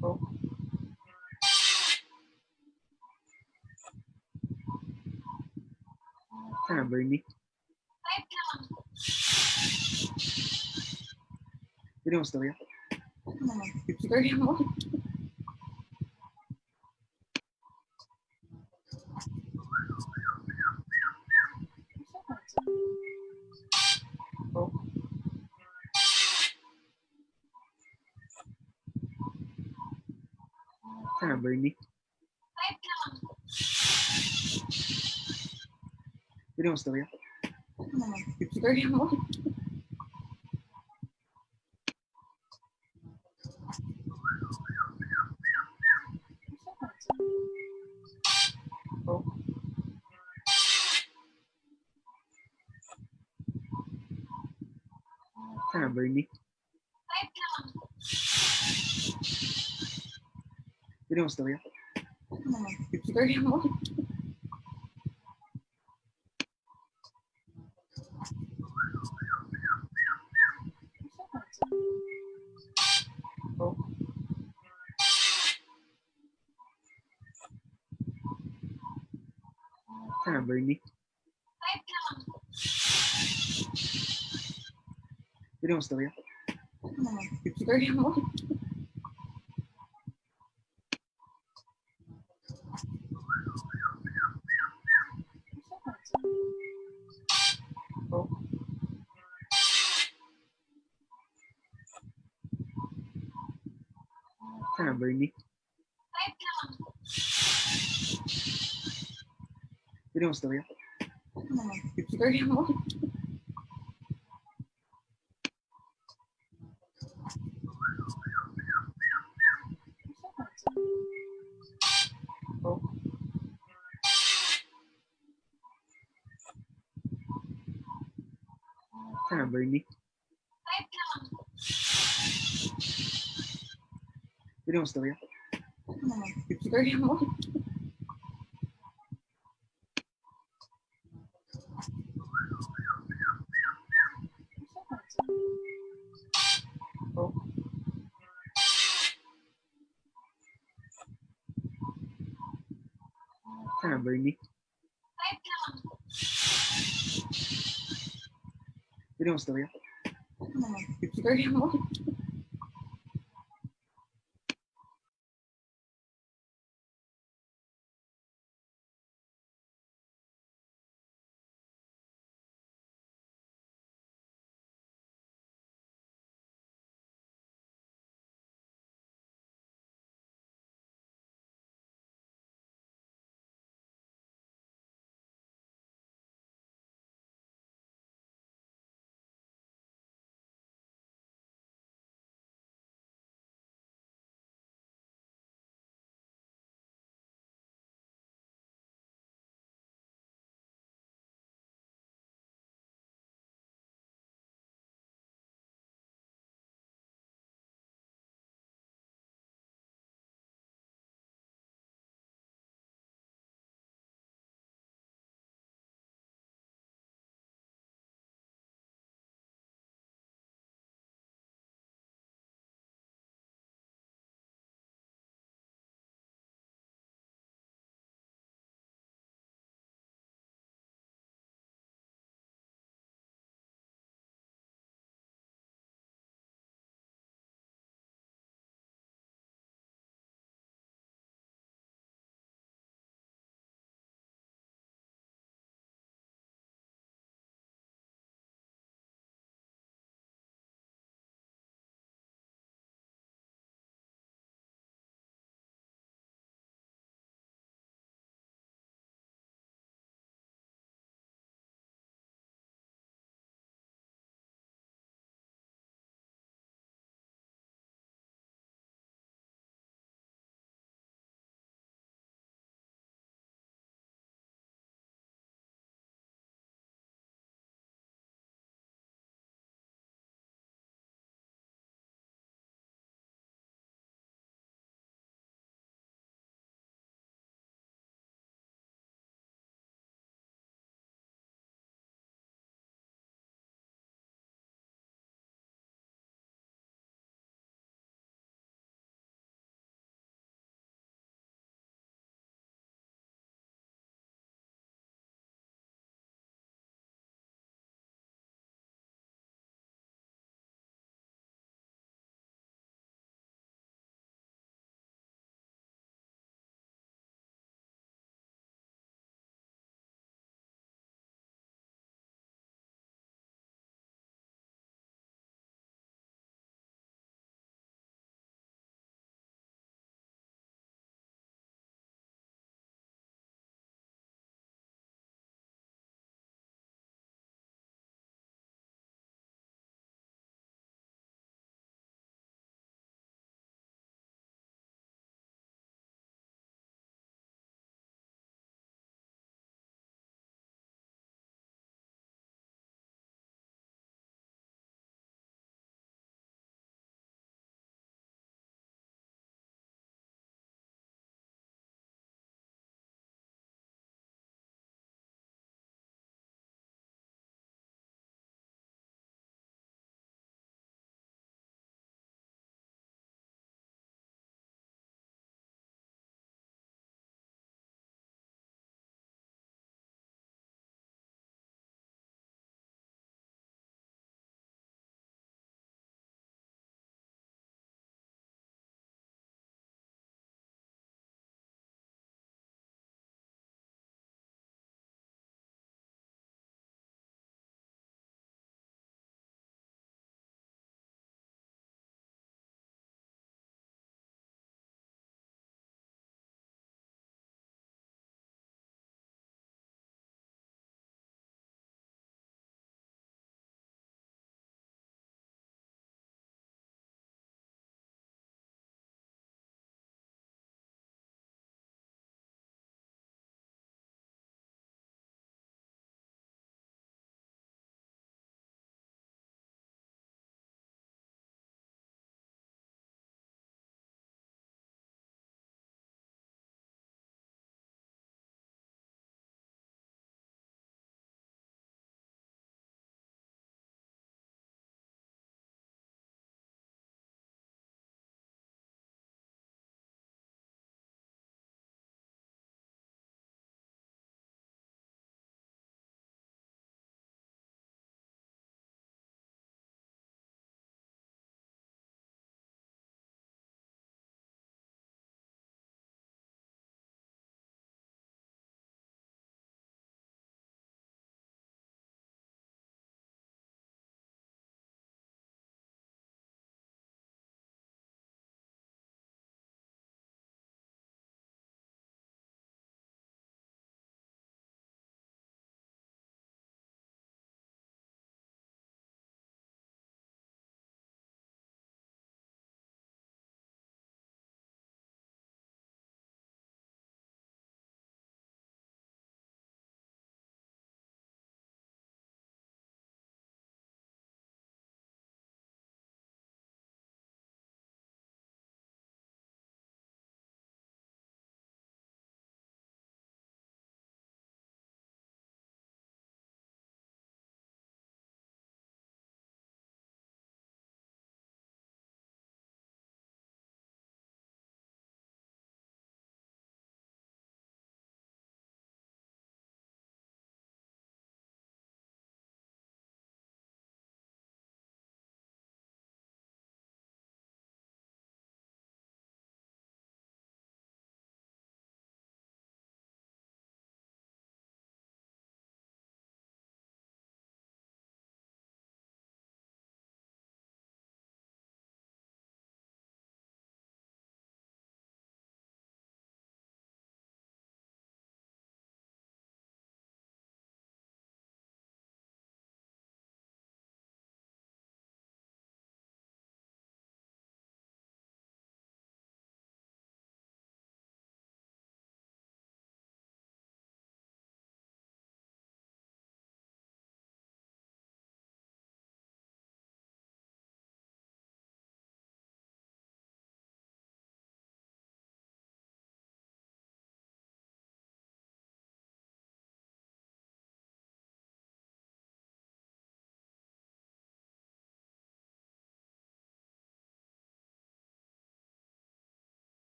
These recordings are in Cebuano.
Oh. Sana, Bernie? Pwede mo storya? Storya mo. Oh. Sana, Bernie? Pwede mo storya? Storya mo. Oh. Sana, Bernie? Pwede mo storya? Storya mo. Oh. Sana, Bernie? Pwede mo storya? Storya mo. Oh. Sana, Bernie? Pwede mo storya? Storya mo. Oh. Sana, Bernie? Pwede mo storya? Storya mo. Oh. Sana, Bernie? Pwede mo storya? Storya mo.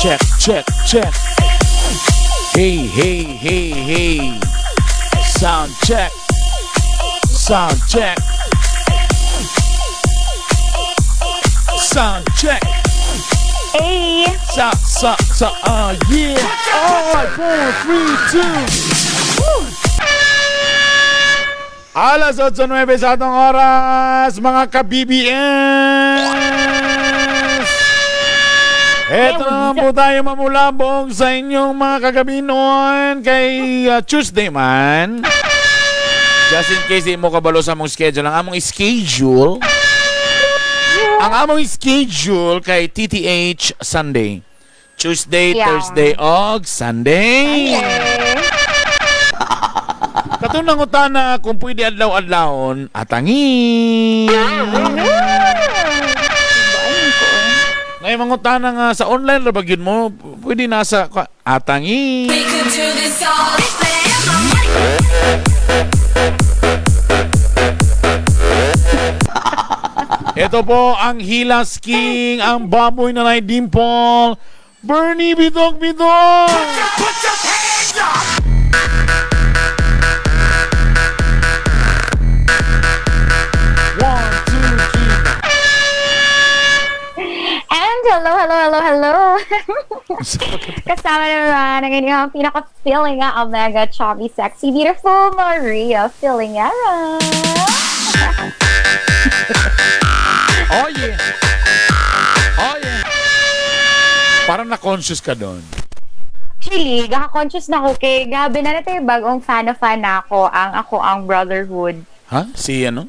Check, check, check. Hey, hey, hey, hey. Sound check. Sound check. Sound check. Hey! Sa, sa, sa, yeah. All right, four, three, two. Alas 8:09 sa atong oras, mga ka-BBS! Eto na naman po tayo mamulabog sa inyong mga kagabi noon kay Tuesday man. Just in case di mo kabalo sa among schedule, ang among schedule kay TTH Sunday. Tuesday, Thursday, og Sunday. Katunang utana kung pwede adlaw-adlawon, atangi. Ngayon mga utana nga sa online ra ba gyud mo, pwede na sa atangi. Ito po ang Hilas King, ang baboy na may dimple, Bernie Bidog Bidog! One, two, three. And hello, hello, hello, hello! Kasama naman ang inyong pinaka-feeling nga, Omega, chubby, sexy, beautiful Maria Filingera. Oh yeah. Oh yeah. Parang na-conscious ka doon. Actually, gaka-conscious na ako kay gabi na natin bagong fan na fan na ako ang ako ang Brotherhood. Ha? Si ano?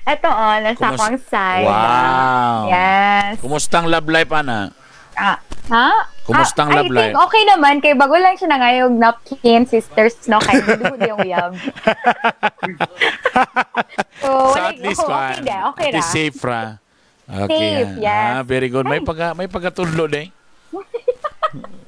Eto oh, nasa ako ang side. Wow. Yes. Kumusta ang love life, ana? Ah, ha? Kumusta ang Ah, love I think life? okay naman kay bago lang siya na ngayong napkin sisters no kay duhod yung uyab. So, So wala- at least, okay, kwan, okay at least ra. safe ra. Okay. Safe, yes. Ah, very good. May pagkatudlo eh.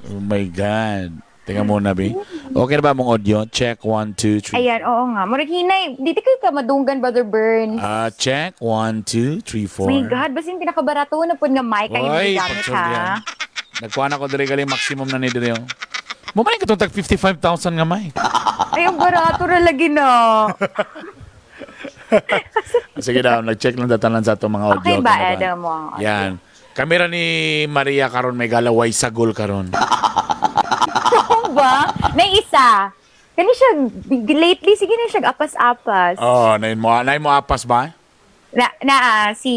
Oh my God. Teka muna, Bi. Okay na ba mong audio? Check, one, two, three. Ayan, oo nga. Murag hinay, dito kayo ka madunggan, Brother Burns. Ah, check, one, two, three, four. My God, basin pinakabarato na po nga mic ang Oy, imong gamit pagsulti ha. yan. Nagkuha na ko diri galing maximum na ni diri. Oh. Bumalik ka itong tag 55,000 nga mic. Ay, ang barato ra lagi na. Sige daw, nag-check lang datalan sa atong mga audio. Okay ba, na Adam, mo ang audio? Yan. Kamera ni Maria karon may galaway sa goal karon. Oo ba? May isa. Kani siya, lately, sige na siya, apas-apas. Oh, nain mo apas ba? Na, na ah, si,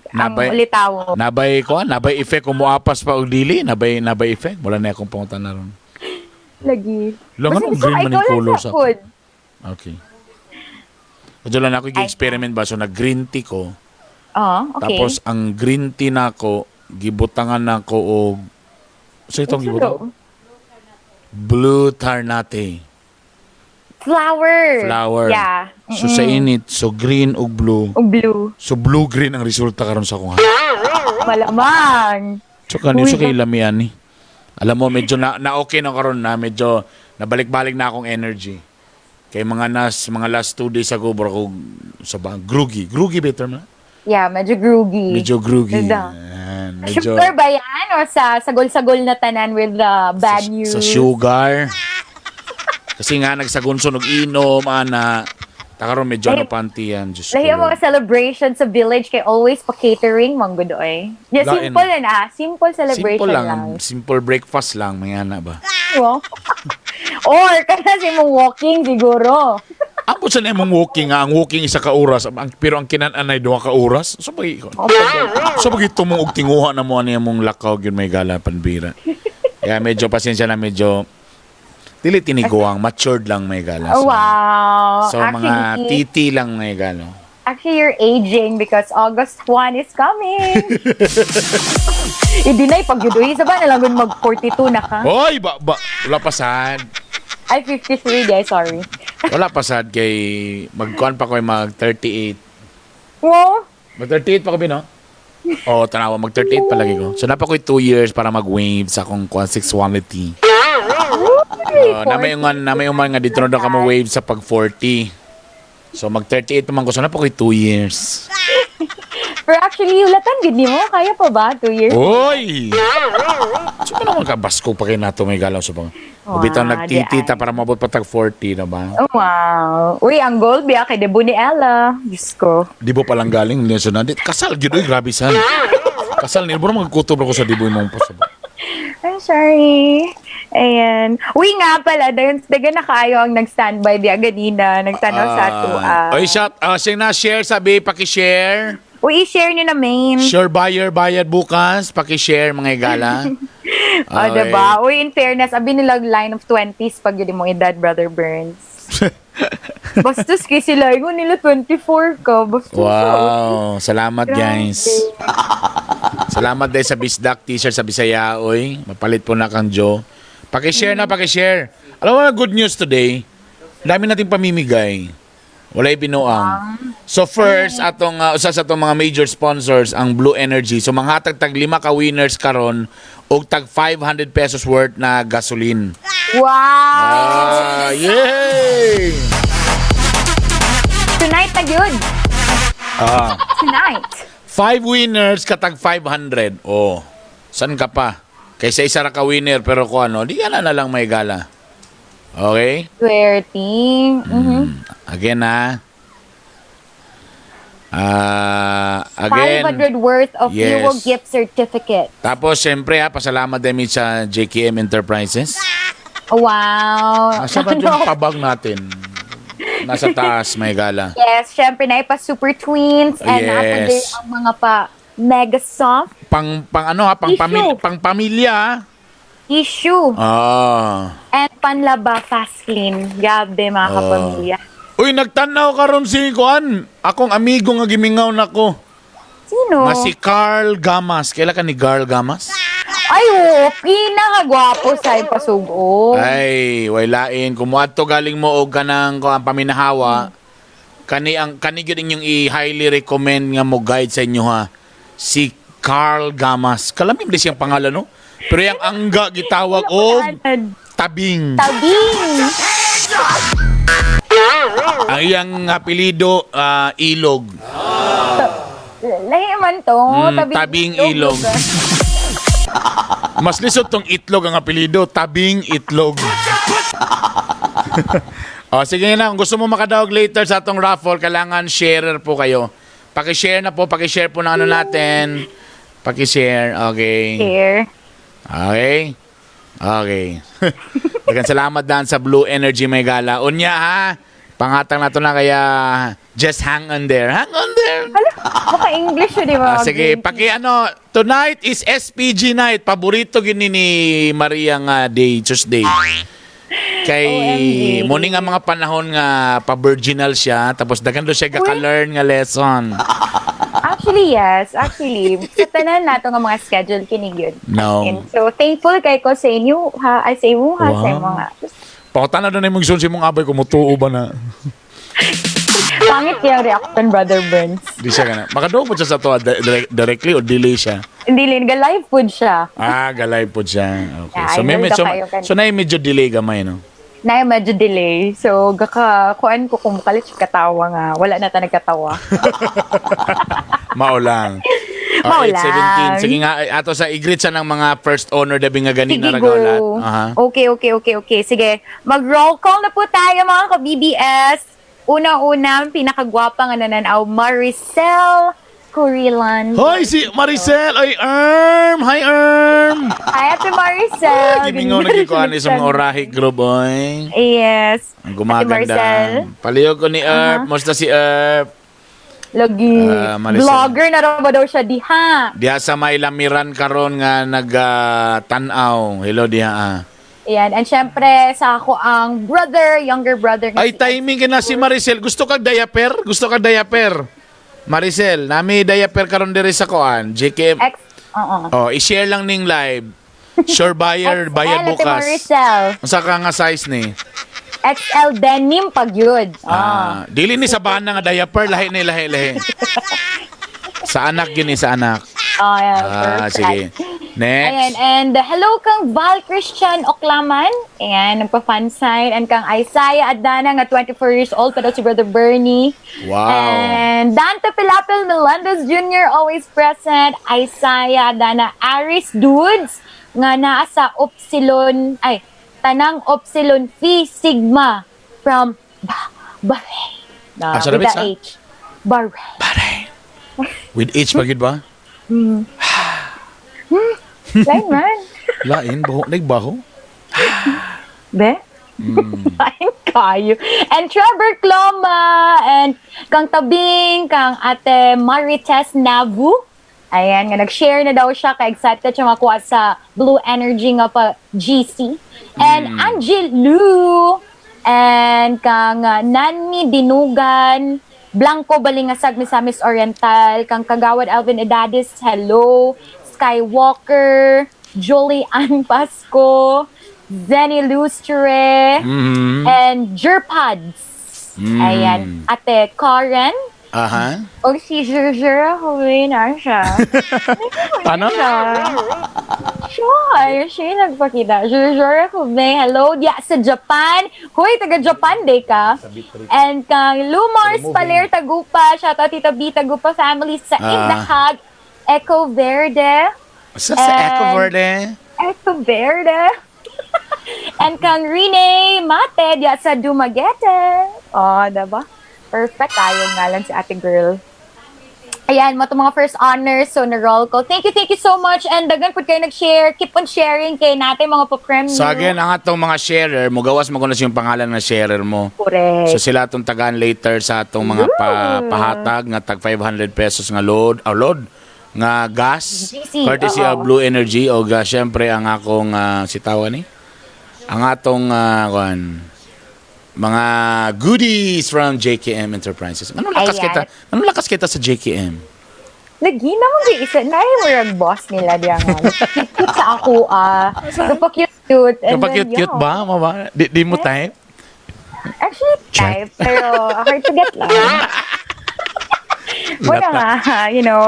ang ulitawo. Nabay ko, nabay effect kung moapas pa og dili, nabay effect. Wala na akong pangutan na ron. Lagi. Lang, Basta anong gusto ko, green man ikaw yung lang color sa sa- food. Okay. Medyo lang ako experiment ba so nag green tea ko. Oo, okay. Tapos ang green tea nako gibutangan nako og so itong Unsa gibutang daw? Blue Tarnate Flower. Flower. Yeah. So sa init, so green ug blue. O blue. So blue green ang resulta karon sa akong ha. Malamang. So kanin Uy, so kay lamian ni. Alam mo medyo na okay na karon na medyo nabalik-balik na akong energy. Kay mga last 2 days ago bro ko sa ba groggy. Groggy better man. Yeah, medyo groggy. Medyo groggy. Ganda. Ayan, medyo Sugar ba yan? O sa sagol-sagol na tanan with the bad news? Sa sugar. Kasi nga nagsagunso og inom ana. Takaron medyo ano panty yan. Diyos ko. Lahi ang mga celebration sa village kay always pa catering manggudo eh. Yeah, Lain. simple na na. Simple celebration Simple lang. lang. Simple breakfast lang. May ana ba? Wow. Or kana si mong walking siguro. Ambot sa imong walking nga, ang walking isa ka oras, pero ang kinan-anay 2 ka oras. So pag so pag tumong og tinguha na mo ani among lakaw gyud may gala panbira. Kaya medyo pasensya na medyo dili tiniguang, matured lang may gala. Oh, So, wow. So mga Actually, titi lang may gala. actually, you're aging because August 1 is coming. I-deny pag yudoy. Sa ba nalang mag 42 na ka? Hoy, ba, wala pa sad. Ay, 53 guys, sorry. Wala pa sad kay magkuan pa ko mag 38. Wow. Mag 38 pa ko bino? Oo, tanawa mag 38 palagi ko. So napa ko'y 2 years para mag-wave sa akong kuan sexuality. Uy, Na may yung nga dito na daw ka mo wave sa pag 40. So mag 38 naman ko, so napa ko'y 2 years. Pero actually, hulatan gid nimo. Kaya pa ba? 2 years? Oy! So naman ka basko pa kay nato may galaw sa pang. Wow, Bitaw nagtitita di ay. para maabot pa tag 40 na ba? Oh, wow. Uy, ang gold biya kay debut ni Ella. Diyos ko. Di ba palang galing niya sa nandit? Kasal gyud oy, grabe san. Kasal ni bro, magkutob ako sa dibo imong pasabot. I'm sorry. Ayan. Uy nga pala, dagan, dagan na kayo ang nag-standby diya ganina. Nagtanaw sa ato. Ah. Oy, shot, sing na share sabi, paki-share. Uy, i-share nyo na main. Sure buyer bayad bukas, paki-share mga igala. O, diba? Uy, in fairness, abi nila line of 20s pag yun mong edad, Brother Burns. Bastos kay sila. Ingon nila 24 ka. Bastos. Wow, salamat Grabe. guys. Salamat dahil sa Bisdak t-shirt sa Bisaya, oy. Mapalit po na kang Joe. Paki-share na, paki-share. Alam mo na good news today. Dami nating pamimigay. Walay binuang. So first, atong usa sa atong mga major sponsors ang Blue Energy. So manghatag tag lima ka winners karon og tag 500 pesos worth na gasoline. Wow! Ah, yay! Tonight na yun. Tonight. Five winners katag 500. Oh. San ka pa? Kaysa isa ra ka winner pero kung ano, di ka na, na lang may gala. Okay? Swerte. Again ha. Ah, again. 500 worth of Yes. fuel gift certificate. Tapos siyempre ha, pasalamat din sa JKM Enterprises. Wow. Asa ba yung pabag natin? Nasa taas may gala. Yes, syempre na ipa super twins and Yes. yes. din ang mga pa mega soft Pang pang ano ha, pang Issue. pang pamilya. Ha? issue and panlaba fast clean. Grabe mga kapamilya. Uy, nagtanaw karon si Kuan. Akong amigo nga gimingaw nako. Sino? Nga si Carl Gamas. Kaila ka ni Carl Gamas? Ay, oh, pinakagwapo sa ipasugo. Ay, way lain. Kung muadto galing mo og kanang kuan paminahawa, kani ang kani gyud inyong i-highly recommend nga mo guide sa inyo ha. Si Carl Gamas. Kalamim di siyang pangalan no. Pero yang angga gitawag og Tabing. Tabing! Ang iyang apelyido Ilog. Lahi man to. Tabing ilog. Mas lisod tong itlog ang apelyido, Tabing Itlog. O, sige na, kung gusto mo makadawag later sa atong raffle, kailangan sharer po kayo. Paki-share na po, paki-share po ng ano natin. Paki-share, okay. Here. Okay? Okay. Daghang salamat dan sa Blue Energy may gala. Unya ha, pangatang na to na kaya just hang on there. Hang on there. Hala, maka English yun, di ba? Ah, sige, paki ano, tonight is SPG night. Paborito gini ni Maria nga day, Tuesday. Kay OMG. muni nga mga panahon nga pa-virginal siya tapos daghan do siya gaka-learn nga lesson. Actually, yes. Actually, sa tanan nato nga mga schedule kini yun. No. And so, thankful kay ko sa inyo, ha, ay sa imo, ha, sa Wow. mga. Pakutana do na imong igsoon sa imong abay kung mutuo ba na. Pangit yung reaction, Brother Burns. Di siya kana. Makadungog po siya sa to directly o delay siya. Hindi lin, ga-live food siya. Ah, galay po siya. Okay. Yeah, So may idol medyo daw kayo kanina. so na medyo delay gamay no. Na medyo delay. So, gaka, kuan ko kung mukalit siya katawa nga. Wala na ta nagkatawa. Mao lang. Oh, Mao lang. 8:17. Sige nga, ay, ato sa i-greet sa ng mga first owner dabi nga ganina Sige, ra gaulat. go. Aha. Okay. Sige, mag-roll call na po tayo mga ka-BBS. Una-una, pinakagwapa nga nananaw, Maricel Curilan. Hoy, si Maricel! Oy, Erm! Hi, Erm! Hi, Ate Maricel. Gimingaw na gikuan ni sa mga orahik group, oy. Yes. Ang Ate gumaganda. Maricel. Palihog ko ni Erp. Musta si Erp? Lagi. Ah, Maricel. Vlogger na raw ba daw siya diha? Diha sa may lamiran karon nga nagtan-aw. Hello diha ah. Ayan. And syempre, sa ako ang brother, younger brother. nga Ay, si timing ka na si Maricel. Gusto kag diaper? Gusto kag diaper? Maricel, nami diaper karon diri sa koan. JKM. Ex, oo. Oh, i-share lang ning live. Sure buyer, bayad XL, Ate bukas. Maricel. Unsa ka nga size ni? XL denim pag yun. Ah. Ah, dili ni sa bana nga diaper, lahi ni lahi lahi. Sa anak yun eh, sa anak. Oh, yeah, Ah, perfect. sige. Next. Ayan, and hello kang Val Christian Oklaman. Ayan, nagpa-fan sign. And kang Isaiah Adana, nga 24 years old, pero si Brother Bernie. Wow. And Dante Pilapil Melendez Jr. always present. Isaiah Dana Aris Dudes nga naa sa Upsilon ay tanang Upsilon Phi Sigma from Bahrain. Na, Asa with na, the H. Bahrain. Bahrain. With H pa gyud ba? Lain man. Lain baho, nagbaho. Be? Lain kayo. And Trevor Cloma and kang Tabing, kang Ate Marites Navu. Ayan, nga nag-share na daw siya kay excited siya makuha sa Blue Energy nga pa GC. And Angie Lu and kang Nanmi Dinugan, Blanco Balingasag Misamis Oriental, kang Kagawad Alvin Edadis, hello, Skywalker, Jolie Ann Pasco, Zenny Lustre, and Jerpads. Ayan, Ate Karen, o si Jerjer, huwi na siya. Ano? Siya. Siya, siya yung nagpakita. Jerjer Hume, hello. Diya sa Japan. Huy, taga Japan day ka. And kang Lumars Paler Tagupa, shout out Tita B Tagupa family sa Indahag, Eco Verde. Sa Eco Verde. Eco Verde. And kang Rene Mate, diya sa Dumaguete. Oh, diba? Perfect tayo nga lang si ate girl. Ayan, mo mga first honors, so na-roll ko. Thank you so much. And dagan po kayo nag-share. Keep on sharing kay natin mga pa-prem. So again, ang atong mga sharer, mugawas mo kuno yung pangalan ng sharer mo. Correct. So sila atong tagaan later sa atong mga pahatag nga tag 500 pesos nga load, oh, load nga gas GC, courtesy oo. of Blue Energy o gas syempre ang akong sitawa ni ang atong kuan mga goodies from JKM Enterprises. Anong lakas Ayan. kita? Anong lakas kita sa JKM? Lagi na mo isa na murag boss nila diya nga. Cute sa ako ah. Kapag cute cute. And Kapag then, cute cute yeah. ba? Mama? Di mo type? Actually type, pero hard to get lang. Wala nga,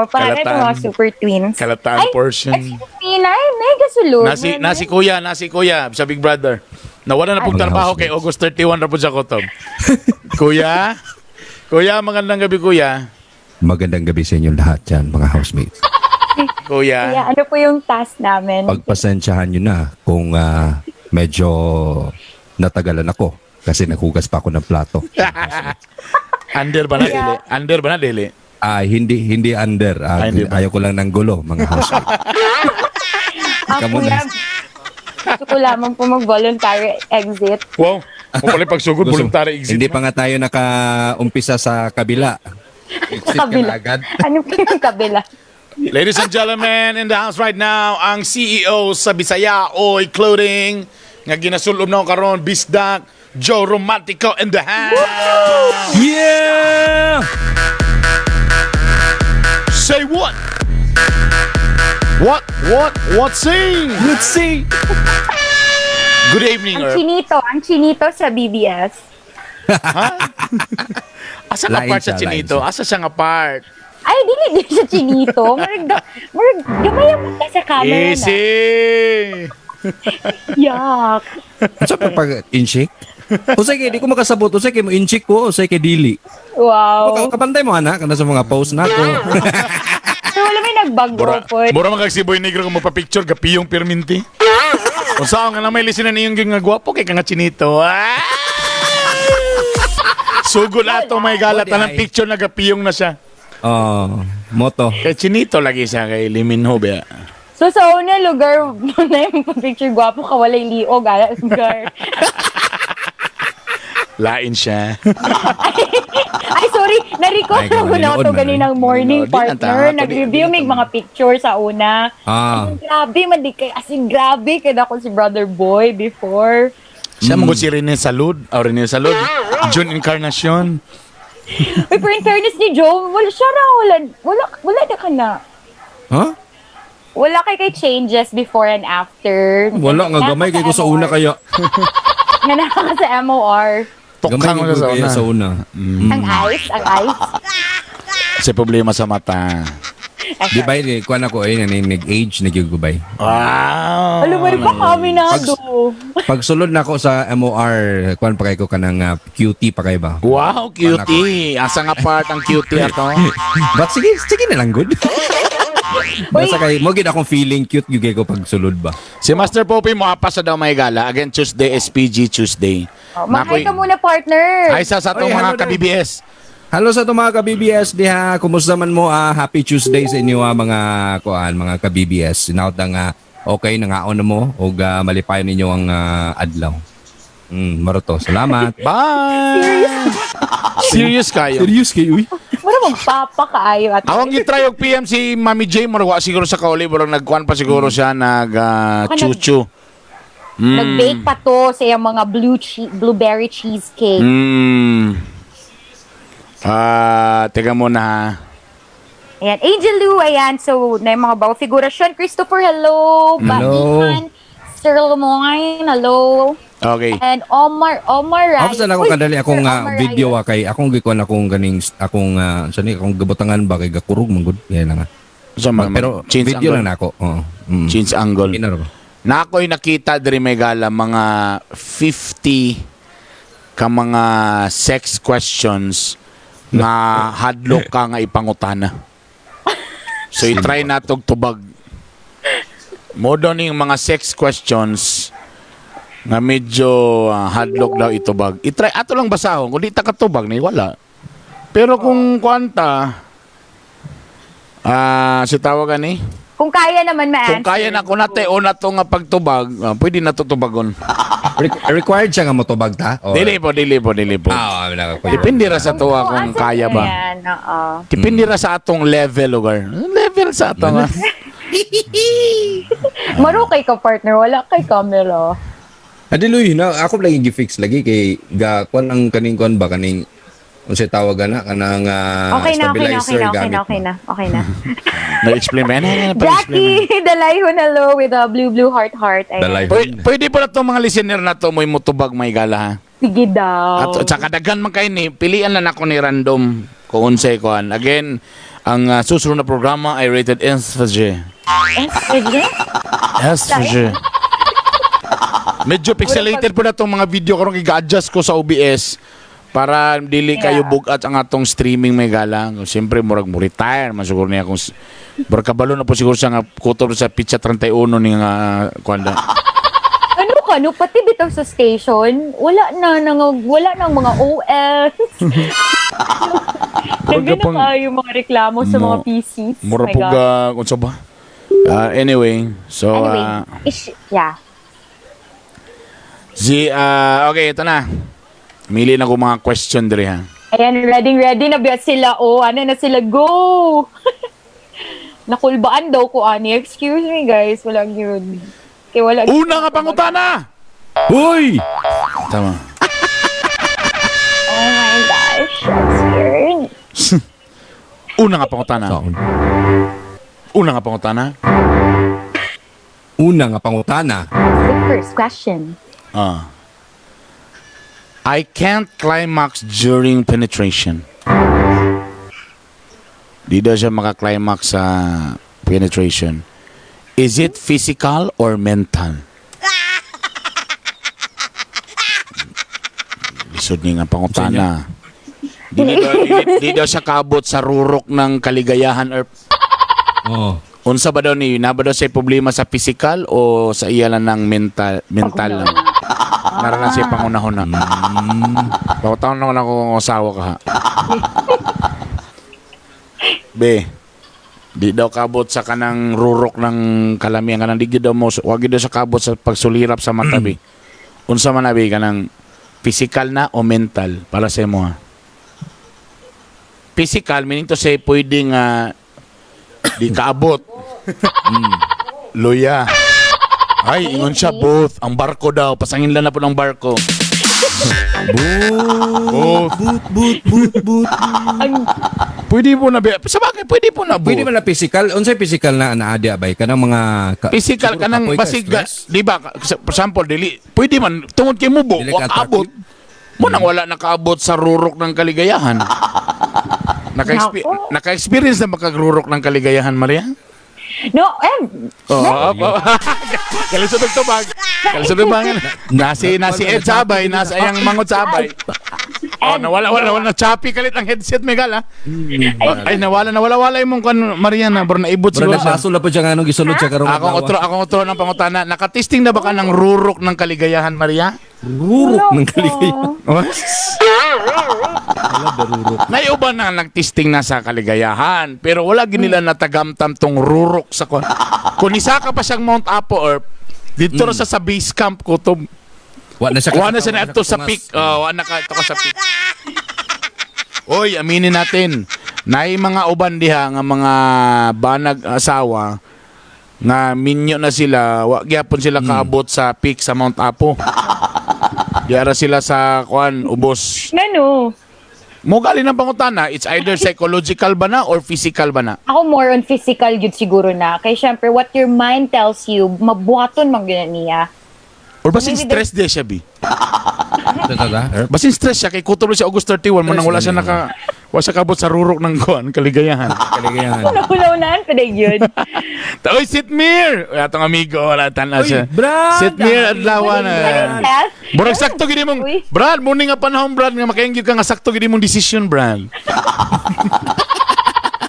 parang ito Kalataan. mga super twins. Kalataan Ay, portion. Excuse me, nay, mega sulod. Nasi kuya sa Big Brother. Nawala na pong Mga trabaho kay housemates. August 31 na po siya kotob. Kuya? Kuya, magandang gabi kuya. Magandang gabi sa inyong lahat dyan, mga housemates. Kuya. Kaya ano po yung task namin? Pagpasensyahan nyo na kung medyo natagalan ako kasi naghugas pa ako ng plato. Under ba na dili? Under ba na dili? Ah, hindi hindi under. Ah, Ay, hindi ba? ayaw ko lang ng gulo, mga housemates. Ako Ikaw muna. lang, gusto ko lamang po mag-voluntary exit. Wow. Mo pala pagsugod voluntary exit. Hindi pa nga tayo nakaumpisa sa kabila. Exit ka Kabila. na agad. Ano po yung kabila? Ladies and gentlemen, in the house right now, ang CEO sa Bisaya Oy Clothing nga ginasulob na ko karon Bisdak Joe Romantico in the house. Yeah! Say what? What? What? What see? Let's see! Good evening, Ang Erp. chinito, ang chinito sa BBS. Asa ka Lain part sa siya, lain chinito? siya. Asa siya nga part? Ay, dili di siya chinito. Murag, gamay ang punta sa camera na. Easy! Yak. Sa pa pag inchik? O sige, di ko makasabot. O sige, mo inchik ko. O sige, dili. Wow. Kabantay mo, anak. Kana sa mga post na ko. So, wala may nagbago Mura, po. mura man kag si Boy Negro kung magpa-picture, gapiyong pirminti. Kung saan nga na may listener niyong nga gwapo kay ka nga chinito. Ah! Sugod ato may galata ng picture na gapiyong na siya. Oh, moto. Kay chinito lagi siya kay Liminho ba. So, sa una lugar mo na yung picture gwapo ka, walay liog, ah, lugar. Lain siya. Ay, sorry. Na-record Ay, ko na maninood ito man, ganinang morning Maninood. Di na ta, partner. ato, Nag-review di may na ta. mga picture sa una. Grabe, man di kay, as in, grabe. Kaya ako si Brother Boy before. Siya mo si Rene Salud. Oh, Rene Salud. June Encarnacion. Uy, pero in fairness ni Joe, wala siya na, wala, wala, wala na ka na. Huh? Wala kay changes before and after. Wala nga gamay kay ko sa una kaya. Nga naka sa MOR. Tukang Gamay mo kay sa ko kaya una. sa una. Ang eyes, ang eyes. Kasi problema sa mata. Di ba, eh, kuan ako eh, nag-age, nag-gubay. Wow. Alam mo rin pa kami na do. Pag sulod na ako sa MOR, kuan pa kay ko kanang QT pa kay ba? Wow, cutie. Asa nga part ang cutie ato? But sige, sige na lang good. Basta kay mo gid akong feeling cute gyud kay ko pag sulod ba. Si Master Poppy mo apa sa daw may gala. Again, Tuesday, SPG Tuesday. Oh, mag-hi Nakoy- ka muna, partner. Ay, sa atong Oy, mga hello there. ka-BBS. Hello sa itong mga ka-BBS diha. Kumusta man mo? Happy Tuesday sa inyo mga kuan, mga ka-BBS. Sinaut ang okay nangaon na mo ug malipayon ninyo ang adlaw. Maroto. Salamat. Bye! Serious kayo. Serious kayo uy. Mura magpapa kaayo at Awang gitry og PM si Mami J murag wa siguro sa kauli murag nagkuan pa siguro siya nag Baka chuchu. Nag-bake pa to sa iyang mga blueberry cheesecake. Teka muna ha. Ayan, Angel Lou, ayan. So, na yung mga bago figurasyon. Christopher, hello. Hello. Baihan. Sir Lemoyne, hello. Okay. And Omar, Omar Ryan. Ako sa ako Uy, kadali akong Sir Omar video Ryan. kay akong gikuan akong ganing akong sa ni akong gabutangan ba kay gakurog man gud. Yan lang. So, Pero change video angle. lang nako. Oo. Change angle. Inaro ba? Na ako'y nakita diri may gala mga 50 ka mga sex questions nga hadlok ka nga ipangutana. So i-try natog tubag. Mo daw ning mga sex questions nga medyo hadlok daw itubag. I-try ato lang basahon kung di ta katubag ni wala. Pero kung kwanta si tawagan ni Kung kaya naman ma-answer. kung kaya na ko nate o na to nga pagtubag, pwede na to tubagon. Required siya nga motubag ta? Or- Dili po, dili po, dili po. Wala ko. Depende ra sa tuwa Oo, kung answer kaya ba. Ayan, oo. Depende ra sa atong level lugar. Level sa atong. Maro kay ka, partner. Wala kay camera. Adiloy na ako lagi gi-fix lagi kay ga kuan ang kaning kuan ba kaning unsay tawag ana kanang Okay na, okay na, okay stabilizer na, okay gamit na, okay mo. na, okay na. Na-explain ba? Ano, ano, Jackie Dalayhon, hello, with a blue, blue heart, heart. Ayan. Dalayhon. Pwede po na itong mga listener na to, may mutubag may gala ha. Sige daw. At saka daghan man kayo ni, pilian lang ako ni random kung unsay kuan. Again, ang susunod na programa ay rated SFG. SFG? SFG. Medyo pixelated po na itong mga video karong i-adjust ko sa OBS para dili kayo bugat ang atong streaming may gala. Siyempre murag mo retire man siguro niya kung murag kabalo na po siguro siya nga kutob sa pizza 31 ni nga kuan da. Ano ka, no? Pati bitaw sa station, wala na, nang, wala nang mga OS. Murag Nagano pang- kayo mga reklamo sa mga Mo- PCs. Mura My po God. ga unsa ba? Anyway, so Anyway, yeah. si okay, ito na. Mili na ko mga question diri ha. Ayan, ready, ready na ba sila? Oh, ano na sila? Go! Nakulbaan daw ko, ani. Excuse me, guys. Walang yun. Kaya wala. Una nga pangutana. Uy! Tama. Oh my gosh. I'm scared. Una nga pangutana. Sound. Una nga pangutana. Una nga pangutana. The first question. I can't climax during penetration. Di daw siya makaklimax sa penetration. Is it physical or mental? Lisod niya nga pangutana. Di daw siya kaabot sa rurok ng kaligayahan or Oh. unsa ba daw ni na ba daw siya problema sa physical o sa iya lang ng mental mental lang? Nara lang siya pangunahon na. Bawtaon naman ako kung asawa ka ha. Be, di daw kabot sa kanang rurok ng kalamian kanang di gyud daw mo wag gyud daw sa kabot sa pagsulirap sa mata be. Unsa man abi kanang physical na o mental para sa imo ha? Physical meaning to say pwede nga di kaabot. Luya. Ay, ingon siya both. Ang barko daw. Pasangin lang na po ng barko. Boot, boot, boot, boot, boot. Ang Pwede po na, be. Sa bagay, pwede po na both. Pwede man na physical. Unsay physical na naadya bay kanang mga Physical siguro ka nang kapoy ka, basig ka, stress? di ba? For example, dili, pwede man, tungod kay mubo, Dili wa ka kaabot. Mo nang wala nakaabot sa rurok ng kaligayahan. Nako. Naka-experience na makagrurok ng kaligayahan, Maria? No, eh, Oo. Oh, Kalisod og tubag. Kalisod og bangin. Nasi Ed Sabay, nasa ayang mangot sabay. Oh, nawala wala wala na choppy kalit ang headset may gala. Oh, ay nawala nawala wala imong kan Maria na bro naibot Bro, siguro. Siya. nagbaso na po siya nga anong gisulod siya karong Akong otro ng pangutana. Nakatesting na ba ka ng rurok ng kaligayahan, Maria? Rurok ng wala kaligayahan. ko. Oh. Wala ba rurok? Naiuban na nagtisting na sa kaligayahan pero wala ginila natagamtam tong rurok sa kon. Kung isa ka pa siyang Mount Apo or dito ra sa base camp ko to. Wa na siya Wa na siya na sa peak. Oh, wa na ka ito ka sa peak. Oy, aminin natin. Nay mga uban diha nga mga banag asawa nga minyo na sila, wa gyapon sila kaabot sa peak sa Mount Apo. Diara sila sa kuan ubos. Ngano? Mo gali ng pangutana, it's either psychological ba na or physical ba na? Ako more on physical yun siguro na. Kay syempre, what your mind tells you, mabuhaton man gyud na niya. Or basin Maybe stress di siya bi. Tata, Basin stress siya kay kutob siya August 31 mo nang wala siya naka wala siya kaabot sa rurok ng kuan kaligayahan. Kaligayahan. Nahulaw-naan pa yun. Oy, Sitmir! Uy, atong amigo, wala tan Uy, siya. Brad! Sitmir, adlaw na. Yes? Murag sakto gid mong Uy. Brad, muni nga panahon Brad nga makainggit ka nga sakto gid mong decision Brad.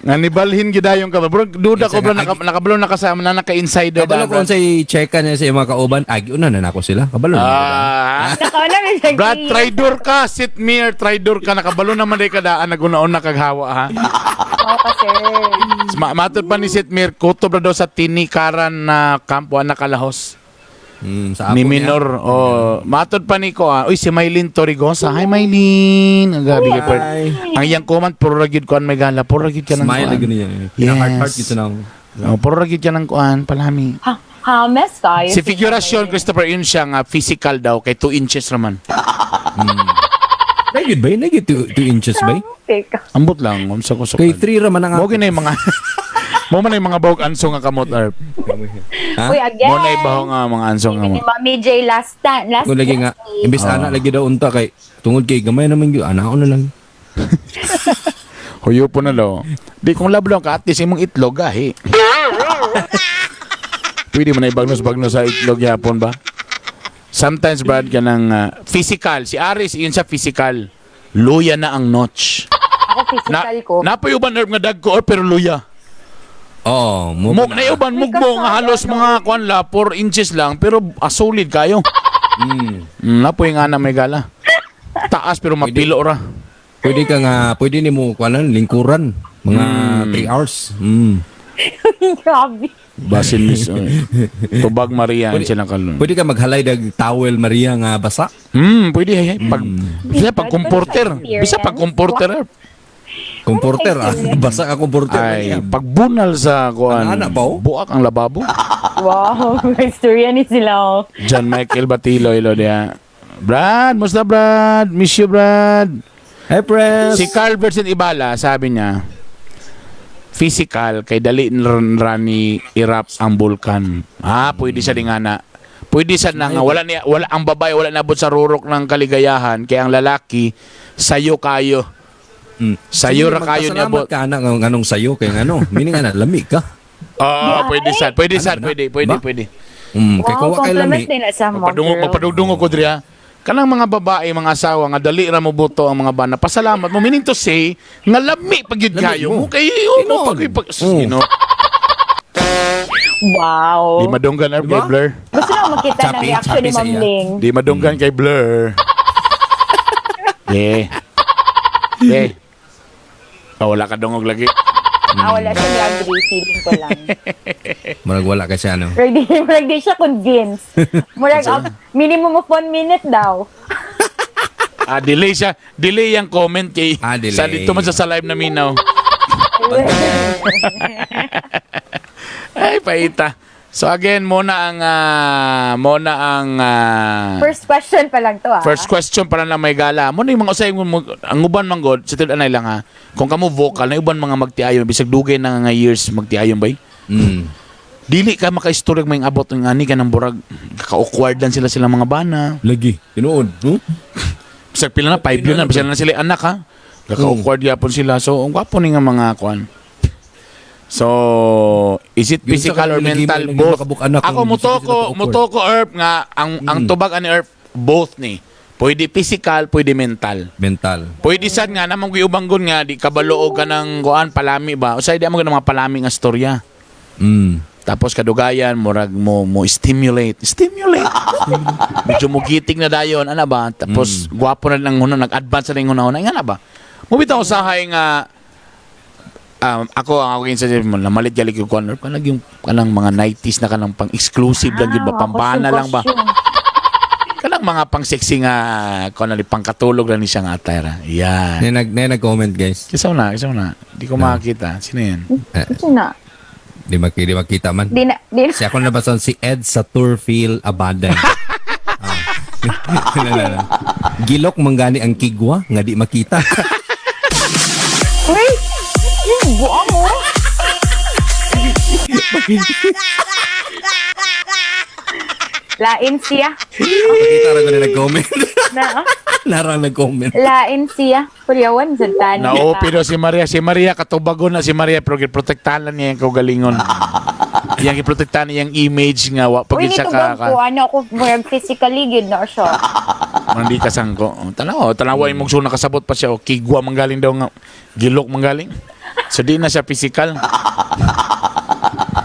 Nga nibalhin gid dayon ka ba? Bro, duda ko Brad nakabalo na kasama na naka-insider Kabalo ko Brad. unsay checka niya sa iyong mga kauban, agi una na nako sila. Kabalo na. Ah. Nakauna rin siya. Brad, traidor ka, Sitmir, traidor ka nakabalo naman day kadaan nagunaon na kaghawa ha. Oo kasi. Matod pa ni Sitmir, kutob ra daw sa tinikaran na kampo nakalahos. Sa apo Ni niya. Minor. Oh, matod pa ni ko ah. Uy, si Maylin Torrigosa. Hi Maylin. Ang gabi kay Pert. Hi. Ang iyang comment puro ra gyud kuan may gala, puro ra gyud ka ng Smile kuan. lagi niya. Yes. Heart heart gito na. Oh, puro ra gyud ka ng kuan palami. Ha, hames kayo. Si figurasyon Christopher yun siya nga physical daw kay 2 inches raman. Nagyud ba? Nagyud 2 inches ba? Teka. Ambot lang unsa ko Kay 3 ra man ang Mo gina yung mga Mo man yung mga bawog anso nga kamot arp. Ha? Uy, again. Mo na ibaho nga mga anso nga Ni mo. Mami J last time. Last, Kung lagi nga last week. imbis ana lagi daw unta kay tungod kay gamay naman gyud ana na lang. Huyo po na daw. Di kung lablong ka, at least imong itlog gahi. Pwede mo na ibagnos-bagnos sa itlog yapon ba? Sometimes, Brad, ka ng physical. Si Aris, yun sa physical. Luya na ang notch. Ako physical ko. Napoy uban herb nga dagko or pero luya. Oh, mo Mug na uban mugbo nga halos mga kuan la 4 inches lang pero solid kayo. Napoy nga na may gala. Taas pero mapilo ra. Pwede ka nga, pwede nimo kuanan lingkuran mga 3 hours. Grabe. Basin miss. Tubag Maria ang sila kalun. Pwede ka maghalay dag towel Maria nga basa. Pwede hay, hay. Pag bisa pag comporter. Bisa pag comporter. Comforter ah. Basa ka comforter. Ay, Maria. pagbunal sa kuan. Ana pa, oh. Buak ang lababo. Wow, may istorya ni sila. Oh. John Michael Batilo ilo diya. Brad, musta Brad? Miss you Brad. Hey, press. Si Carl Vincent Ibala, sabi niya, physical kay dali ra ni irap ang bulkan. Ah, pwede siya din nga na. Pwede siya na nga wala niya wala ang babae wala nabot sa rurok ng kaligayahan kay ang lalaki sayo kayo. Sayo ra kayo niya Magpasalamat abot. ka ana nga nganong sayo kay ngano. Meaning ana lami ka. Ah, pwede sad. Pwede sad, Ano ba na? pwede, pwede, Ba? pwede. Kay Wow, kung wa kay lami. compliment din na sa mo, Magpadungo, girl. magpadugdungo ko diri ha. Kanang mga babae, mga asawa nga dali ra mo buto ang mga bana. Pasalamat mo meaning to say nga lami pag gyud Lami kayo mo. mo kay mo Tinuod. pag pag Oo. you know. Wow. Di madunggan kay Diba? Blur. Gusto na makita ng Chappy, reaction chappy ni sa Ma'am iya. Ling. Di madunggan kay Blur. Yeah. Yeah. Oh, wala ka dungog lagi. Ah, wala siya agree. Feeling ko lang. Murag wala ka siya ano. Murag di siya convinced. Murag minimum of 1 minute daw. Ah, delay siya. Delay ang comment kay Ah, delay. sa dito man sa live na minaw. Ay, paita. So again, muna ang First question pa lang to ah. First question para lang may gala. Mo na yung mga usay mo ang uban man god sa anay lang ha. Kung kamo vocal na uban mga magtiayon bisag dugay na nga years magtiayon bay. Dili ka makaistorya may abot ng ani ka ng burag ka-awkward lang sila silang mga bana. Lagi. Tinuod, no? Bisag pila na 5 yun na bisag na sila anak ha. Gaka-awkward yapon sila. So, ang gwapo ni nga mga kuan. So, is it Yun sa physical or kanila, mental? lagi Both. makabuk-anak Ako kung mutoko, sila ka-awkward. mutoko Erp nga ang tubag ani Erp both ni. Pwede physical, pwede mental. Mental. Pwede sad nga namang giubanggon nga di kabalo ka ng kuan palami ba. Usay di mo mga palami nga storya. Tapos kadugayan murag mo mo stimulate, stimulate. Medyo mo giting na dayon ana ba? Tapos gwapo na lang huno nag-advance na lang hunahuna nga na ba? Mubitaw usahay nga ako ang ako kinsa mo namalit gali ko kuan kanang yung kanang mga 90s na kanang pang exclusive lang gyud ba, Ah, pambana costume, lang ba, costume. kanang mga pang sexy nga kuan na pangkatulog lang ni siya nga attire. Yan. Nay nag-comment, guys. Isaw na. Di ko makakita. Sino yan? Ito na. Di makita man. Di na, di na. Si ako nabasan si Ed sa Turfield Abadan. Ah. Na, na, na. Gilok manggani ang kigwa nga di makita. Uy! Yung buang mo. Lain siya. Makita ra ko na nag-comment. Na, ah. Narang nag-comment. Lain siya. Pulyawan sa tanan. Nao, pero si Maria, si Maria katubagon na si Maria pero giprotektahan lang niya yung kaugalingon. Yang giprotektahan niya yung image nga wa pag Uy, siya nito ka, ko, ano ako, murag physically, gyud na siya. Mandi ka sangko. Oh, tanaw, tanawa imong so nakasabot pa siya o kigwa manggaling daw nga gilok manggaling. So di na siya physical.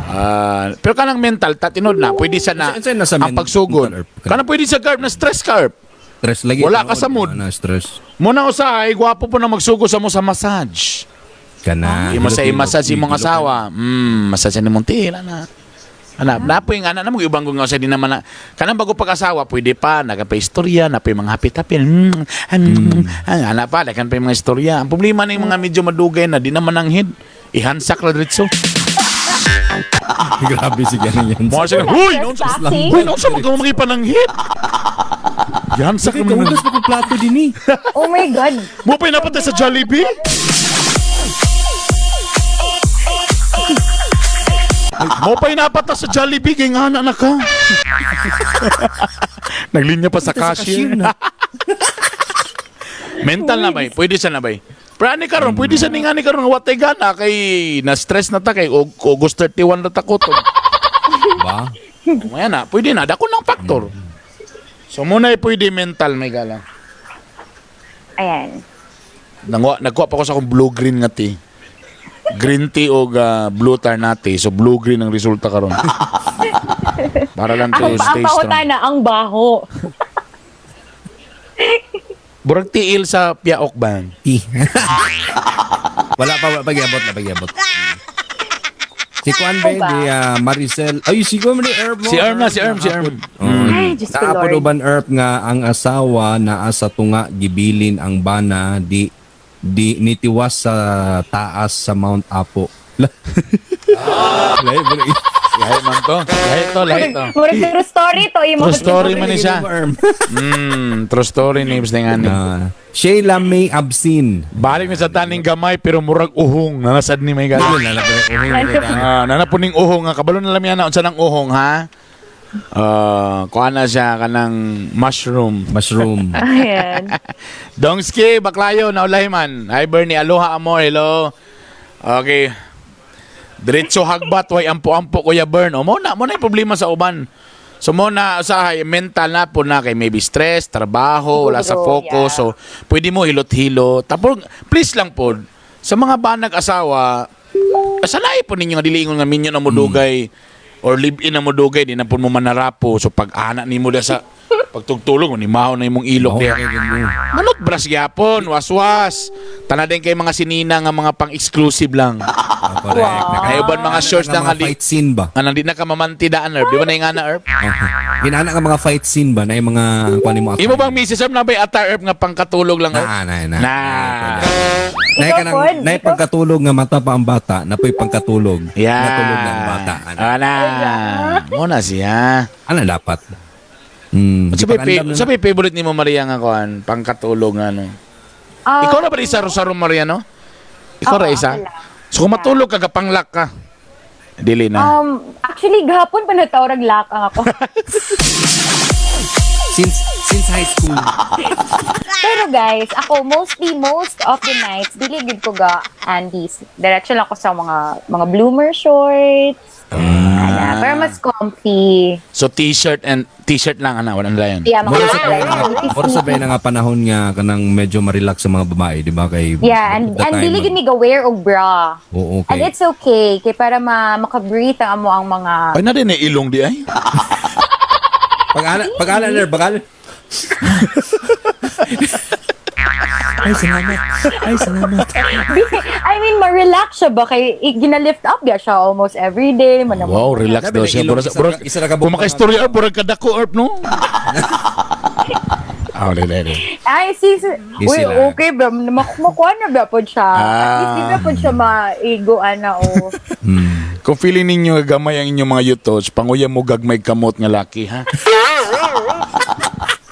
Ah, pero kanang mental tatinod na pwede sa na Unsa- unsa na sa ang pagsugod. mental, Erp? Kanang pwede sa carb na stress carb. Stress lagi. Wala ka sa mood. Ano, stress. Muna usahay gwapo po na magsugod sa mo sa massage. Kana. Imo sa i-massage imong asawa. Massage ni mong tiil ana. Ana, napoy nga ana namo ibang nga sa di naman na kanang bago pag-asawa pwede pa nagapa-istorya, napoy mga happy-happy. Ana pa daghan pa yung mga istorya. Ang problema na yung mga medyo madugay na di naman ang hid. Ihansak ra diretso. Grabe si ganin yan. Mo siya, huy, noon sa Kasi, Huy, noon sa mga pananghid. Ihansak Kay naman. kahugas na kong plato din eh. Oh my God. Mo pa napatay sa Jollibee? Mo pa napata sa Jollibee kay nga na ka. Naglinya pa sa cashier. na. Mental na bay, pwede sa na bay. Pero ani karon, pwede sa ning ani karon nga watay gana kay na stress na ta kay August 31 na ta ko to. Ba? Maya na, pwede na dako ng factor. So muna ay pwede mental may gala. Ayan. Nangwa, nagkuha pa ko sa akong blue green nga tea. Green tea o blue tarnate. So blue green ang resulta karon. Para lang to Ang, ang stay strong. pahutana, ang baho. Burag tiil sa piaok ban. Tea. Wala pa, wala pa giabot, wala pa giabot. Si Kwan ba, Ako ba? di Maricel. Ay, si Kwan ni Erp mo. Si Erm na, si Erm, si Erm. Oh. Ay, Diyos ko, Naapod Lord. uban Erp nga ang asawa naa sa tunga gibilin ang bana di di nitiwas sa taas sa Mount Apo. Lahi, bro. Lahi man to. Lahi to, lahi to. Murag true story to. Imo. True story man ni siya. Erm. True story ni Ibs nga ni. Ah, Sheila May Absin. Balik ni sa taning gamay pero murag uhong nanasad ni may gala. Ah, nanapuning uhong nga kabalo na lang yan na unsa nang uhong ha. Ah, kuha na siya kanang mushroom. Mushroom. Ayan. Dongski, Baklayo, naulay man. Hi Bernie, aloha amor, hello. Okay. Diretso hagbat, way ampo-ampo, Kuya Bern. O, mo na yung problema sa uban. So mo na usahay mental na po na kay maybe stress, trabaho, wala sa Siguro, focus. yeah. So pwede mo hilot-hilot. Tapos please lang po sa mga banag asawa, sanay po ninyo nga dili ingon nga minyo na modugay or live-in na modugay di na po mo manarapo. So pag ana nimo da sa pagtugtulog ni maho na imong ilok diha. Manot bras gyapon, waswas. Tana din kay mga sinina nga mga pang-exclusive lang. Ah, correct. Wow. Kay uban mga shorts na nga nga mga di fight scene ba? nga nandi na ka mamanti daan Herb. Di ba na yung nga na Herb? Ginana nga mga fight scene ba na yung mga kuan mo? Imo bang misis Herb na ba attire Herb nga pangkatulog lang Herb? Na, na, na. Na. Nay Ikaw, ka nang, Pod? nay Ikaw? pagkatulog nga mata pa ang bata, napoy pagkatulog. Yeah. Natulog na ang bata. Ano, Ana. Mo na siya. ano dapat? Mm, Sa di pa sa favorite nimo Maria nga kuan pangkatulog nga ano. Ah, Ikaw na ba isa Rosaro Maria no? Ikaw Oo, ra isa. ako lang. So kung matulog ka gapanglak ka. Dili na. Actually, gahapon pa natawag lakang ako. Since high school. Pero guys, ako mostly, most of the nights, dili gid ko ga undies. Diretso lang ako sa mga bloomer shorts. Ana, para mas comfy. So t-shirt and t-shirt lang ana, wala na yan. Yeah, mga Mura sa mura sa bay na nga panahon nga kanang medyo ma-relax sa mga babae, di ba? Kay Yeah, and the and time, dili gid mi ga wear og bra. Oo, okay. And it's okay kay para ma maka-breathe ang amo ang mga Ay na din eh, ilong di ay. Pag-ana, pag-ana, pag-ana. Ay, salamat. Ay, salamat. I mean, ma-relax siya ba kay gina-lift up ya siya almost every day. Manam- Wow, relax Sabi daw na siya. ilong, Bura, bura, isa ra ka buok kung makaistorya, burag kadako, Erp, no? Ah, dili, dili. Ay, sis, Easy uy, lang. okay ba? Makuha na ba po siya? At least di ba po siya maigo, ana, o. Kung feeling ninyo gamay ang inyong mga yutos, panguya mo gagmay kamot nga laki, ha?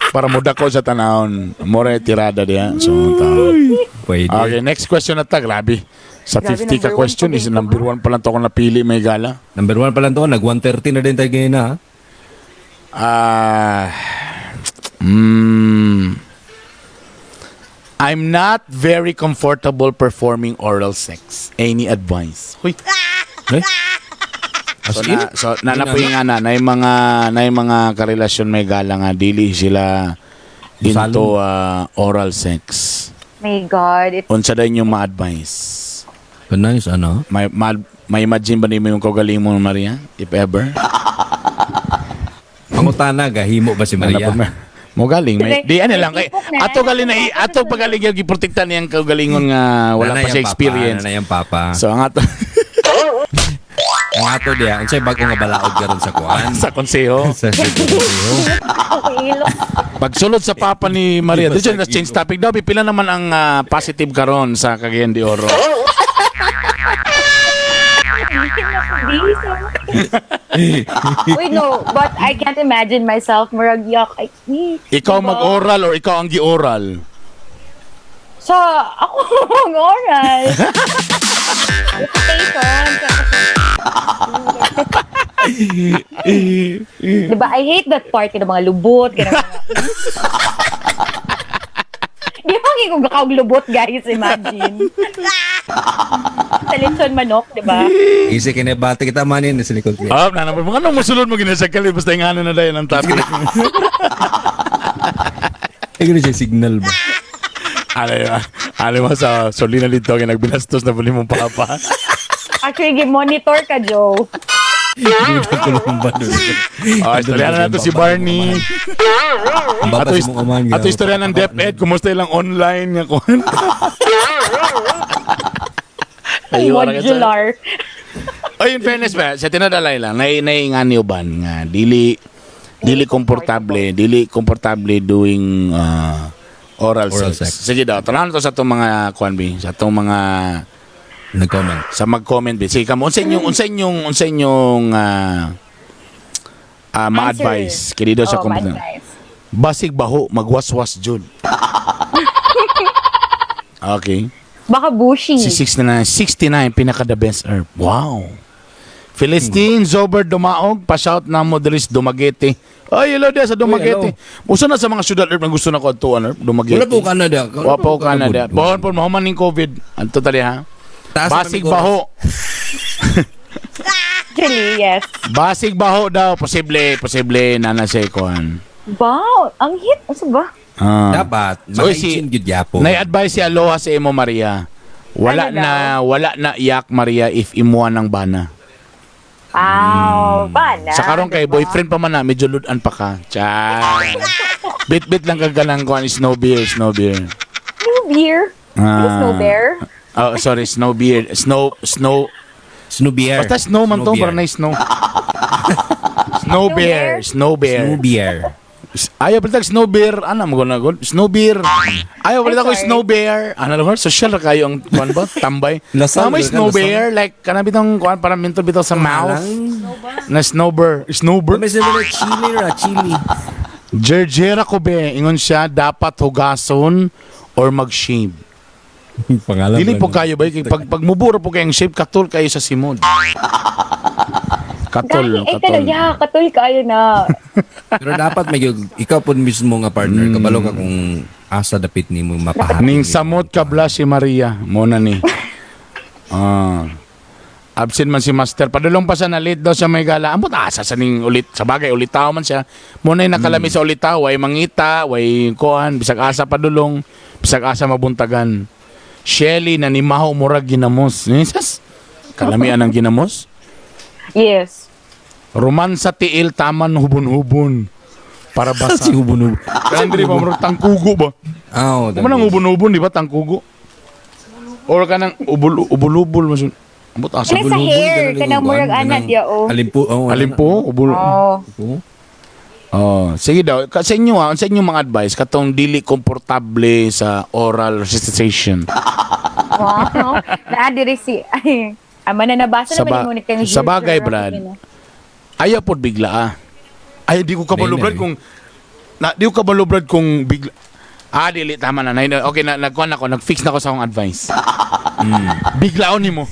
Para mo dako sa tanawon. More tirada diya. So, taon. Pwede. Okay, next question na ta. Grabe. Sa Grabe, 50 ka number one question pa is din to, number 1 pa lang to ako napili may gala. Number 1 pa lang to, nag 1:30 na din tayo ngayon na. Ah, I'm not very comfortable performing oral sex. Any advice? Huy. Eh? So na, so na, na po yung ana, na yung mga karelasyon may gala nga dili sila into oral sex. My God, it's Unsa daw inyong ma-advise? Nice, ano? May imagine ba nimo yung kaugaling mo, Maria? If ever? Pangutana, gahimo ba si Maria? Ano pa mo galing may di ano lang kay May tipok na. ato galing na ato pagaling yung giprotekta niyang kaugalingon nga wala Nanay pa ang siya papa, experience. Nanay ang papa. So ang ato Ang ato diya, unsay bago nga balaod karon sa kuan? sa konseho. Sa konseho. Ako ilok. Pagsulod sa papa ni Maria, dito na change topic daw. Pila naman ang positive karon sa Cagayan de Oro. Wait, no, but I can't imagine myself murag yuck. Ay, eh, Ikaw diba? mag-oral or ikaw ang gi-oral? So, ako mag-oral. Reputation. Diba, I hate that part, yung mga lubot, ganun mga. Di ba kung kakaog lubot, guys, imagine. Sa lechon manok, di ba? Easy kini bati kita manin sa likod. Ah, na naman. Mga anong musulod mo ginasakali basta yung ano na dahil ang topic. Ay, gano'n siya signal ba? Ano ba? Ano ba sa solina dito kaya nagbinastos na puli mong papa? Actually, give-monitor ka, Joe. Hindi na kulong ba doon? Ah, istorya na nato si Barney. Ang baba Ato, sa mong amahan. ato istorya ng DepEd. Kumusta ilang online nga kuhan? Ang modular. Ay, in fairness ba, sa tinadalay lang, naiingan uban nga, dili, dili komportable doing oral, Oral sex. sex. Sige daw, tanawan to sa itong mga kuan bi, sa itong mga Nag-comment. sa mag-comment bi. Sige kamo, unsa inyong ma-advise kini daw sa Oh, comment. ma-advise. Basig baho, magwaswas jud. Okay. Baka bushy. Si 69, 69 pinaka the best herb. Wow. Philistine, Zober Dumaog, pa-shout na mo diri sa Dumaguete. Ay, hello dia sa Dumaguete. Usa na sa mga syudad herb na gusto na ko adtuan herb, Dumaguete. Wala po Canada. Wa po Canada. Pohon po mahuman ning COVID. Anto tali ha. Taas na Basig kami oras. baho. Actually, yes. Basig baho daw, posible, posible na na siya kuan. Wow, ang hit. Ano ba? Ah. Dapat, So, si- ma-hygiene gyud yapo. Nay-advise si Aloha sa imo Maria. Wala Ano na wala na iyak Maria if imuha ng bana. Wow, bana. Sa karon kay diba? boyfriend pa man na medyo ludan pa ka. Char. Bit-bit lang ka ganang kuan snow beer, snow beer. Snow beer. Ah. Snow bear. Oh, sorry, snow beer. Snow snow. Snow beer. Basta snow man to, Snow beer. para na snow. Snow bear, snow bear. Snow beer. Ayaw pala tag snow bear. Ano mo na gud? Snow beer. Ayaw pala ko Ay, sorry. snow bear. Ano lang social ra kayo ang kuan ba? Tambay. Lasal, Tama lasal. snow bear like kana bitong kuan para minto bitaw sa mouth. Na snow bear. Snow bear. May sila chili ra, chili. Gergera ko be, ingon siya dapat hugason or mag-shave. Pangalan. Dili po kayo ba kay pag muburo po kayong shave katul kayo sa simod. Katul, Gani, ay katul. talaga, yeah, katul kayo na. Pero dapat may ikaw po mismo nga partner, kabalo ka kung Asa dapit nimo mapahappy. Ning samot ka bla si Maria. Mo na ni. Ah. Absent man si Master. Padulong pa siya na late daw siya may gala. Ambot asa sa ning ulit. Sa bagay, ulitaw man siya. Mo na nakalami sa ulitaw. Way mangita, way kuan. Bisag asa padulong. Bisag asa mabuntagan. Shelly na ni Maho murag ginamos. Jesus. Kalamian ang ginamos. Yes. Roman sa tiil taman hubon-hubon. Para basa. Si hubon-hubon. Kanang diri ba murag tangkugo ba? Ah, oh, Kuma nang ubon-ubon, di ba? Tangkugo. Or kanang ubul ubul-ubul masun. Ambot asa Ano sa hair? Kanang murag anad ya, oh. Alimpo, oh. Alimpo, ubul. Oh. Oh. Oh, sige daw. Ka sa inyo ha, sa inyong mga advice katong dili komportable sa oral resuscitation. Wow. Naa diri si ay ama na nabasa Sa naman ni Monica yung sa bagay, Brad. Ayaw pod bigla ah. Ay di ko kabalo Nay, Brad nay. kung na di ko kabalo Brad kung bigla. Ah, dili tama na. Nay, okay na nagkuan ako, nag-fix na ako sa akong advice. Biglaon nimo.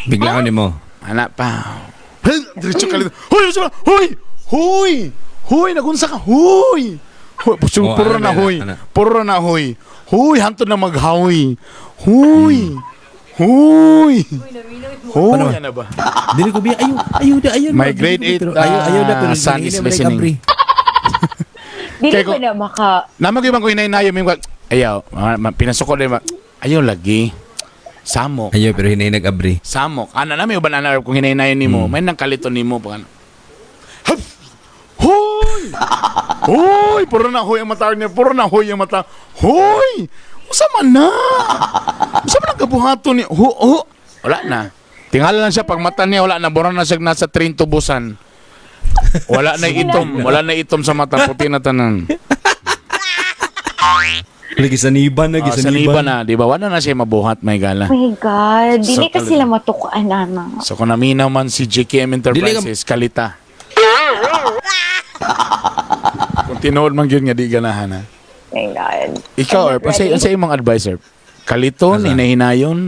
Biglaan nimo. Ana pa. Hey, diretso ka dito. Hoy, diretso ka. Hoy! Hoy! Hoy, nagunsa ka. Hoy! Hoy, puso, Oh, puro ana, na ana, hoy. ana. Puro na hoy. Hoy, hantod na maghawi. Hoy! Hoy! Hoy, Ano ba? ano ba? Dili ko biya ayo ayo da ayo. My grade eight, ayo ayo da pero son is hinay-hinay man listening. nag-abri. Dili Kaya ko na maka Namag ibang ko hinay-hinayo, may mga, ayaw, pinasok ko din, ayaw lagi. Samok. Ayo pero hinay nag-abri. Samok. Ana na may uban ana kung hinay-hinayo nimo, may nang kalito nimo pa. Hup! Hoy! Hoy! Puro na hoy ang mata niya. Puro na hoy ang mata. Hoy! Usa man na? Usa man ang kabuhaton ni? Ho, ho. Wala na. Tingala lang siya pag mata niya wala na bura na siya nasa train tubusan. Wala na itom, wala na itom sa mata, puti na tanan. Lagi saniban na Ah, saniba na, di ba? Wala na siya mabuhat, may gala. Oh my God, dili So, ka sila matukaan ana. So kung naminaw man si JKM Enterprises, kalita. Kung tinuod man yun nga di ganahan ha. Oh my God. Ikaw, I'm Erp, not unsay ready. unsay imong advisor? Kaliton, Asa? hinahinayon.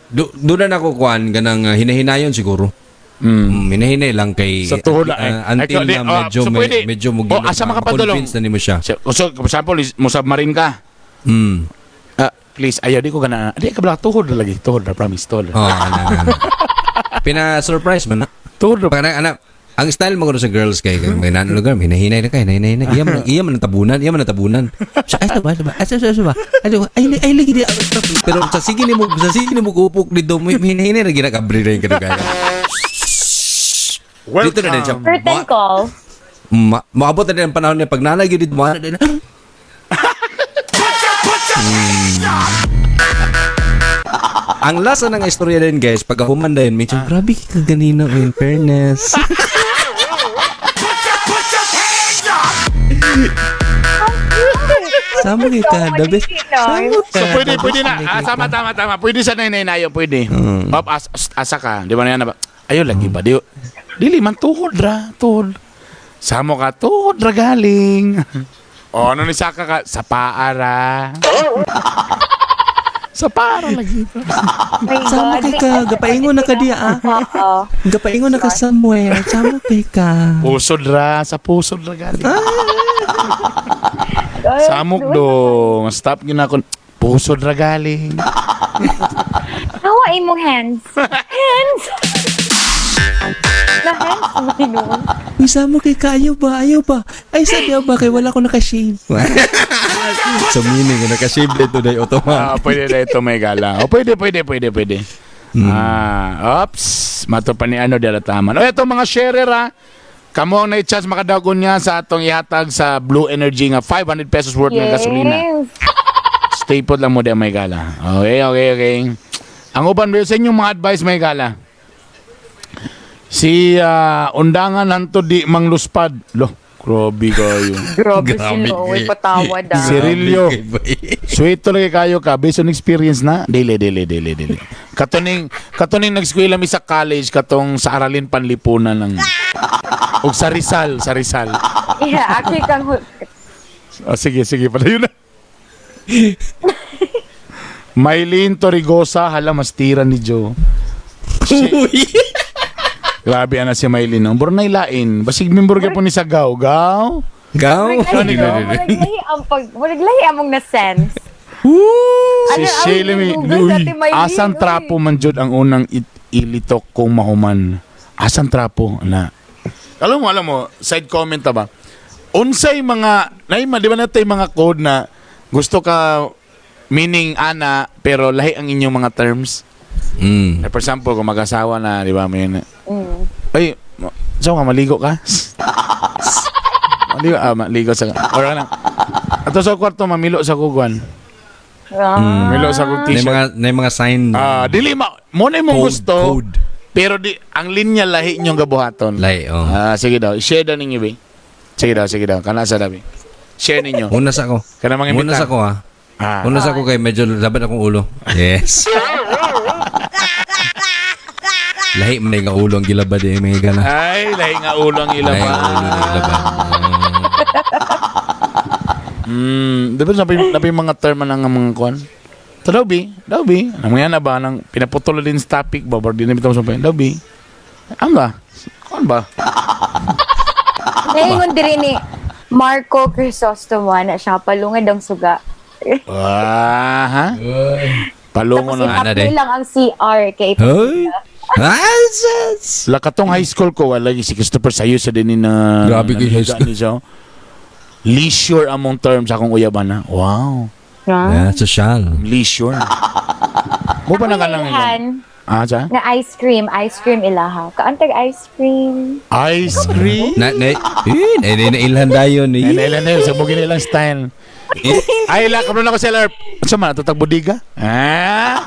Do doon na ako kuan ganang hinahinayon siguro. Mm. Hinahinay lang kay Sa tuhod na, eh. until Ay, di, na oh, medyo so pwede. medyo mo Oh, asa makapadulong? convince na nimo siya. So, so, for example, is, mo submarine ka. Ah, please, ayaw, di ko gana. Di ka bala, tuhod na lagi. Tuhod na, promise, tuhod na. Oh, ana, ana, ana. Pina-surprise man na. Tuhod na. Parang ana, ang style mo kuno sa girls kay kay may nano lugar, hinahinay na kay, hinahinay na. Iya man ang tabunan, iya man ang tabunan. Sa ay ba, ba, ay sa ba. Ay ay ay lagi di. Pero sa sige nimo kupok dito, may hinahinay na ginakabri na yung kadugaya. Dito na din siya. Curtain call. Maabot na din ang panahon niya pag nanay gyud dito, maana din. Ang lasa ng istorya din guys, pag human din, medyo grabe ka ganina in fairness. Sama kita, the best. Sama So, pwede, pwede na. Ah, tama, tama, tama. Pwede sa nainay pwede. Op, asa ka. Di ba na yan? Ba? Ayaw lagi ba? Di, dili man, tuhod ra. Tuhod. Samo ka, tuhod ra galing. O, ano ni Saka ka? Sa paa ra. Sa paa ra lagi. Oh my Sama God. kay ka, gapaingon na ka diya ah. Oo. Gapaingon na ka somewhere. Sama kay ka. Pusod ra. Sa pusod ra galing. Ay, Samok do. Stop yun ako. Pusod ra galing. Hawa imong hands. Hands! Na hands mo noon. Uy, sama kay ka, ayaw ba, ayaw ba? Ay, sabi ba, kay wala ko nakashave. So meaning, nakashave dito day automatic. Ah, pwede na ito may gala. O, pwede, pwede, pwede, pwede. Ah, ops. Mato pa ni ano dala taman. O, ito mga sharer ha. Kamo ang na-chance makadagon niya sa atong ihatag sa Blue Energy nga 500 pesos worth ng gasolina. Yes. Stay put lang mo di may gala. Okay. Ang uban ba sa inyong mga advice may gala? Si undangan hanto di mangluspad. Lo, grabe kayo. Grabe Grabe sila. Uy, kay- patawad ah. Sirilyo. Sweet talaga kayo ka based on experience na. Dili dili dili dili. Katuning katuning nag-eskwela mi sa college katong sa Aralin Panlipunan ng ug sa Rizal, sa Rizal. Yeah, actually kang Oh, sige sige palayo na. Maylin Torrigosa, hala mastira ni Joe. Uy. Grabe ana si Maylin. No? Burnay lain. Basig member ka po ni sa Gaw. Gaw? Gaw. Murag lahi, no? Murag lahi ang pag murag lahi among na sense. Si Ano, ang Sheila may, Google Uy, sa Ate Maylene, asang uy. trapo man jud ang unang ilitok kung mahuman. Asang trapo na. Alam mo, side comment ta ba? Unsay mga naima di ba natay mga code na gusto ka meaning ana pero lahi ang inyong mga terms. Like, for example, kung mag-asawa na, di ba, may Ay, so nga maligo ka? Maligo, maligo sa or ano. Ato sa kwarto mamilo sa kuguan. Ah. Mamilo sa kug May t-shirt. mga sign. Ah, dili ma mo na imong Code, gusto. code. Pero di ang linya lahi inyong gabuhaton. Lahi, oh. Ah, sige daw. Share daw ninyo, be. Sige daw, sige daw. Kana sa dabi. Share ninyo. Una sa ako. Kana mga Una imbita. sa ako ah. Ah. Una sa ako kay medyo laban akong ulo. Yes. Lahi man nga ulo ang gilabad eh, mga gana. Ay, lahi nga ulo ang Lahi nga ilaba. ulo ang gilabad. Di ba sabi mga term na nga mga kuan? So, daw bi, daw bi. Ang mga na ba nang pinaputol din sa topic ba or di na bitaw sa daw bi. Ano ba? Kuan ba? Naingon diri ni Marco Crisostomo na siya palungad ang suga. Ah, ha? Palungo Tapos na. Ana, i-apply de. lang ang CR kay Hoy. Ah, sus. Lakatong high school ko, wala si Christopher Sayo sa din ni na... Grabe kay high school. Ni siya. Leisure among terms akong uyaban na. Wow. Ah. Yeah, social. Leisure. Mo ba na ka lang Ilhan, Ah, siya? nga ice cream, ice cream ilaha. Kaantag ice cream. Ice cream? Na na eh na na na ilhan dayon eh. Ay, nailan na yun. Sa bugin nilang style. Ay, la, kabro na ko sila. Sa man, tatag budiga? Ah?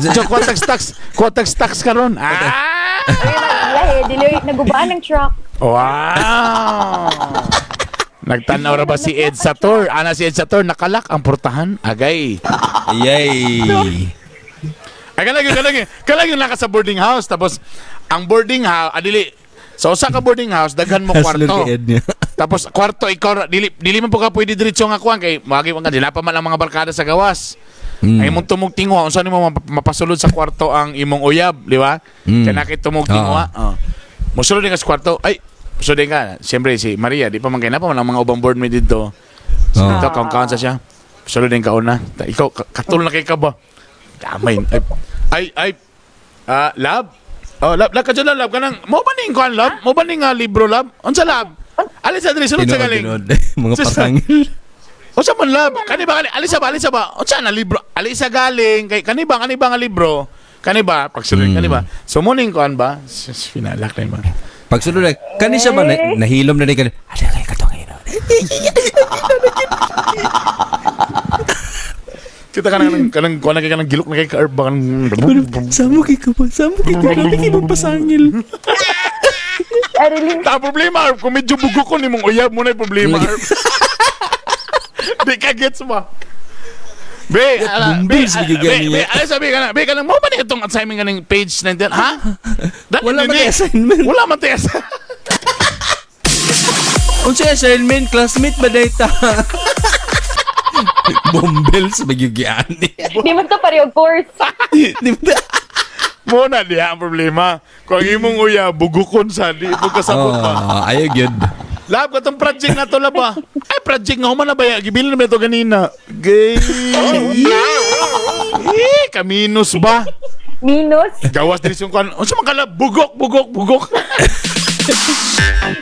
So, kwatag stocks. Kwatag stocks karon. Ah? Ay, lahi, dili nagubaan ng truck. Wow! Nagtanaw ra ba si Ed Sator? Ana si Ed Sator, nakalak ang portahan. Agay. Yay. Ay, kalagi naka sa boarding house. Tapos, ang boarding house, adili, sa usa ka boarding house, daghan mo Hustler kwarto. kay Ed niya. Tapos, kwarto, ikaw, dili man po ka pwede diretso nga kuwan. Kay, magi man ka, dila pa man ang mga barkada sa gawas. Ay, imong tumog tinguha, unsa nimo mapasulod sa kwarto ang imong uyab, di ba? Kaya nakit tumog tinguha. Oh. Musulod din ka sa kwarto. Ay, musulod din ka. Siyempre, si Maria, di pa man kay na pa man ang mga ubang board mate dito. So, dito, kaon sa siya. Musulod din ka una. Ikaw, katul na kay ka ba? Damay. Ay, ay, ay. Ah, lab? Oh, lab, lab ka dyan, lab. Kanang, mo ba ning kuan, lab? Mo ba ning libro, lab? Unsa, lab? Alis sa diri, sulod sa Tinuod, galing. tinuod. Mga Sus- pasangil. Unsa man lab? Kani ba kani? Alis ba, alis ba? Unsa na libro? Alis sa galing kay kani ba kani ba nga libro? Kani ba pagsulod kani ba? So morning kuan ba? Sus, Pinalak na ba? Pagsulod na, kani siya ba nahilom na ni kani. Ano kay katong ino? Kita ka nang kanang kuan na kay kanang gilok na kay ka ba kanang Samo kay ka ba? Samo kay ka ba? Kay pasangil. Arili. Ta problema Arp, kung medyo bugo ko nimong uyab mo na yung problema Arp. Di ka gets ba? Be, ala, be, Bumbils, ala, bigyan be, niya. be, ala, sabi ka na, be, ka na, mo ba ni itong assignment ka ng page 19, ha? Dali, Wala man dili. tay assignment. Wala man tay assignment. Unsa assignment classmate ba data? Bombels magyugian. Di man to pareho course. Di ba? Mo na diha ang problema. Kung ang imong uya, bugukon sa, di mo kasabot ba? Oh, ayaw gyud. Lab, katong project na to, lab, ah. Ay, project nga, human na ba ya? Gibilin na ba ito ganina? Gay. Eh, kaminus ba? Minus. Gawas diri sa kuan. Unsa man kala bugok bugok bugok.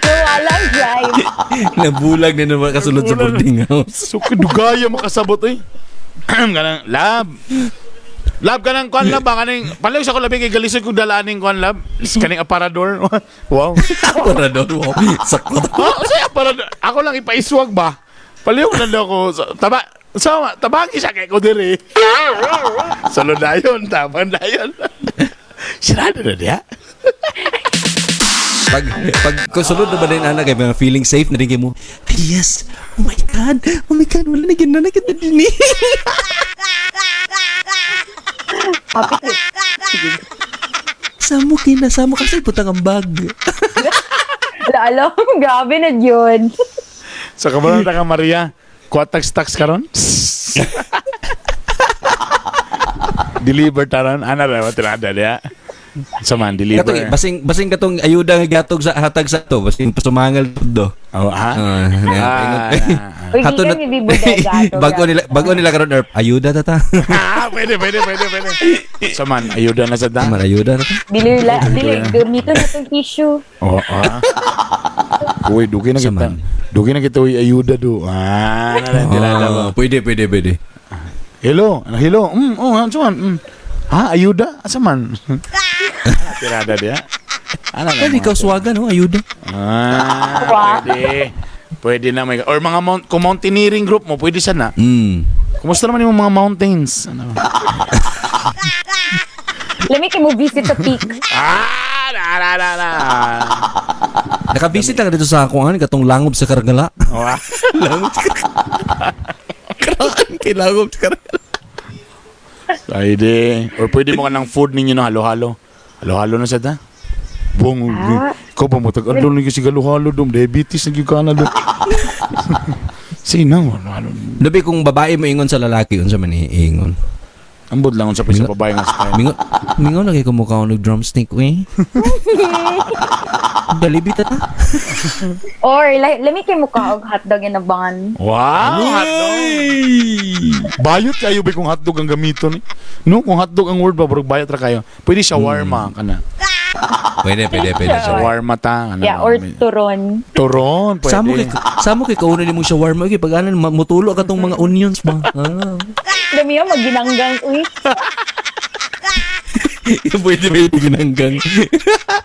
Walang drive. Nabulag na naman kasulod sa boarding house. So dugaya makasabot eh. Kanang lab. Lab kanang kuan lab ba kaning palayo sa ko labi kay galisod kog dala aning kuan lab. Kaning aparador. Wow. Parador mo. Sakto. Oh, unsay aparador? Ako lang ipaiswag ba? Palayo lang daw ko taba so tabangi siya kay ko diri. Sulod na yun, tama na yun. Sirado na diya. Pag kasulod na ba din ana kay mga feeling safe na din kay mo. Ay, yes. Oh my God. Oh my God. Wala na gid na kita din eh. Kapit. Samo kina, samo kasi putang ang bag. Wala alam. Grabe na yun. Sa kabalan ta ka Maria, kuwatag stocks karon? Deliver taron ana ra tirada diya. Sa man, deliver. Katong, basing basing katong ayuda nga gihatog sa hatag sa to, basing pasumangal do. Oh, ha? Ah, Ah, Uy, Hato gikan mi bodega ato. bago nila karon Erp, ayuda ta ta. Ah, pwede, pwede, pwede, pwede. Sa man, ayuda na sa da. Man, ayuda ta. Dili la, dili gamito na tong tissue. Oo, ah. Uy, dugi na Sa kita. man. Dugi na kita, uy, ayuda do. Ah, tirada ba? Oh, pwede, pwede, pwede. Hello, ano, hello. Oh, ano man? Ha, ayuda? Asa man? Ah, tirada dia. Ano na? Pwede ikaw swagan, oh, ayuda. Ah, Wow. pwede. Pwede na may or mga mount, kung mountaineering group mo, pwede sana. Kumusta naman yung mga mountains? Ano? Lami kay mo visit sa peak. Ah, na na na na. Nakabisit lang dito sa akuan katong langob sa Kargala. Oh, ah. Langob sa Kargala. Karaan kay langob sa Kargala. Pwede. Or pwede mo ka ng food ninyo na halo-halo. Halo-halo na sa ta. Buong, Ah. ikaw ba mo tag-adlaw na kasi halo-halo dom. Diabetes na gyud ka na dom. Sino? Halo-halo. Labi kung babae mo ingon sa lalaki, unsa man iingon? Ambot lang sa sa babae nga style. Mingon, mingon lagi ko mukha og drumstick we. Dalibi ta ta. Or lami kay mukha og hotdog in a bun. Wow, hotdog. Bayot kayo ba kung hotdog ang gamiton ni? No, kung hotdog ang word ba, barog bayot ra kayo. Pwede shawarma ka na. Pwede, pwede, pwede. Shawarma ta. Ano, Yeah, or turon. turon, pwede. Samo kay kauna nimo shawarma kay pag anan mutulo ka tong mga onions ba. Ah. Lami yung magginanggang uy. Pwede pwede ginanggang.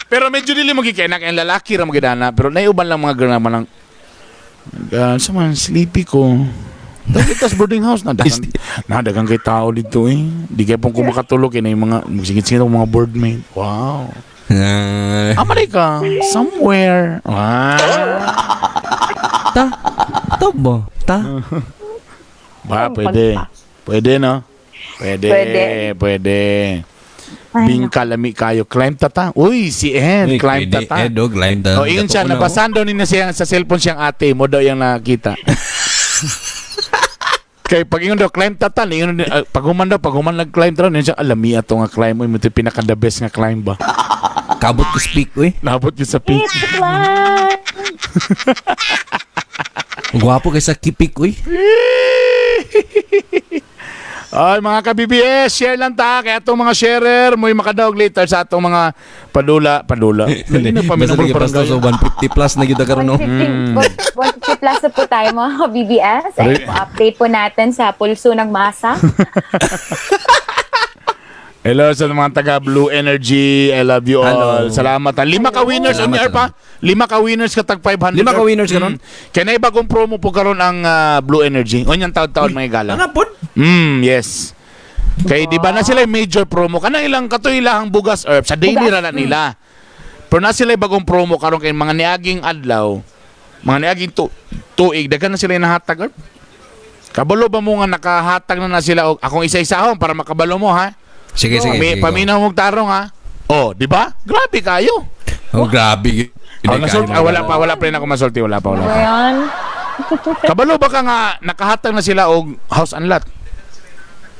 Pero medyo dili mo gikainak ang lalaki ra magidana, pero naiuban lang mga girl naman lang. Sa man sleepy ko. Tapos tas boarding house na dagan, na dagan kay tao dito eh. Di kay pong kumakatulog kay na yung mga magsingit-singit ang mga boardmate. Wow. Ah, Amalay ka somewhere. Wow. Ta. Ta ba? Ta. Ba, Ang pwede. pagpa. Pwede, no? Pwede. Pwede. Pwede. Ay, Bingka lami kayo. Climb tata. Uy, si Ed. Uy, Climb pwede. tata. Eh, dog, climb tata. O, ingon siya, Katuon na, oh. nabasan daw niya siya sa cellphone siyang ate mo daw yung nakita. Kay pag ingon daw climb tata, ingon pag human daw, pag human nag-climb tara, niya siya alami ato nga climb, uy, mo pinaka the best nga climb ba. Kabot ko speak, uy. Nabot yun sa peak. It's a climb. Gwapo kay sa kipik, uy. Ay, mga ka-BBS, share lang ta. Kaya itong mga sharer, mo'y makadaog later sa atong mga padula. Padula. Dali na, Basta paminong lagi basta barangay. so 150 plus na gyud karon no. 150 150 plus na po tayo mga ka-BBS. Ayun po, update po natin sa pulso ng masa. Hello sa mga taga Blue Energy. I love you all. Hello. Salamat. Ha. Lima ka winners on Salamat, air pa. Lima ka winners ka tag 500. Lima ka winners karon? Kaya na bagong promo po karon ang Blue Energy. Unyang taon-taon mga gala. Ana pod. Yes. Kay di ba na sila yung major promo kanang ilang katoy ilahang bugas herb sa daily Bugas, ra na nila. Pero na sila yung bagong promo karon kay mga niaging adlaw, mga niaging tuig daghan na sila yung nahatag herb. Kabalo ba mo nga nakahatag na na sila og akong isa-isahon para makabalo mo ha? Sige, sige. May sige, paminaw mong tarong ha. Oh, di ba? Grabe kayo. go. Oh, grabe. Oh, wala pa, wala pa rin ako masulti, wala pa, wala pa. Ayan. Kabalo ba ka nga nakahatag na sila og house and lot?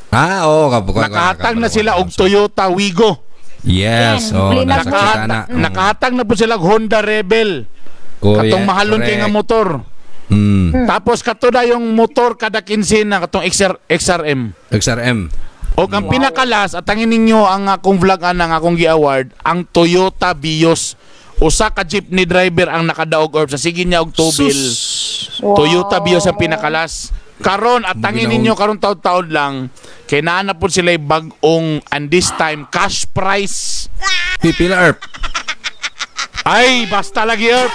Ah, oo, oh, Nakahatag na sila og Toyota Wigo. Yes, Yan, oh, huli na nasa po. kita na. Nakahatag na po sila og Honda Rebel. Oh, Katong yeah, mahalon kay nga correct. motor. Tapos kato na yung motor kada 15 na katong XRM. XRM. O ang pinakalas at tangin ninyo ang akong vlog ana ang akong gi-award ang Toyota Vios. Usa ka jeepney driver ang nakadaog or sa sige niya og tubil. Wow. Toyota Vios ang pinakalas. Karon at tangin Ginaw- ninyo karon taon-taon lang kay naa na po sila bag-ong and this time cash prize. Pipila erp. Ay, basta lagi Erp.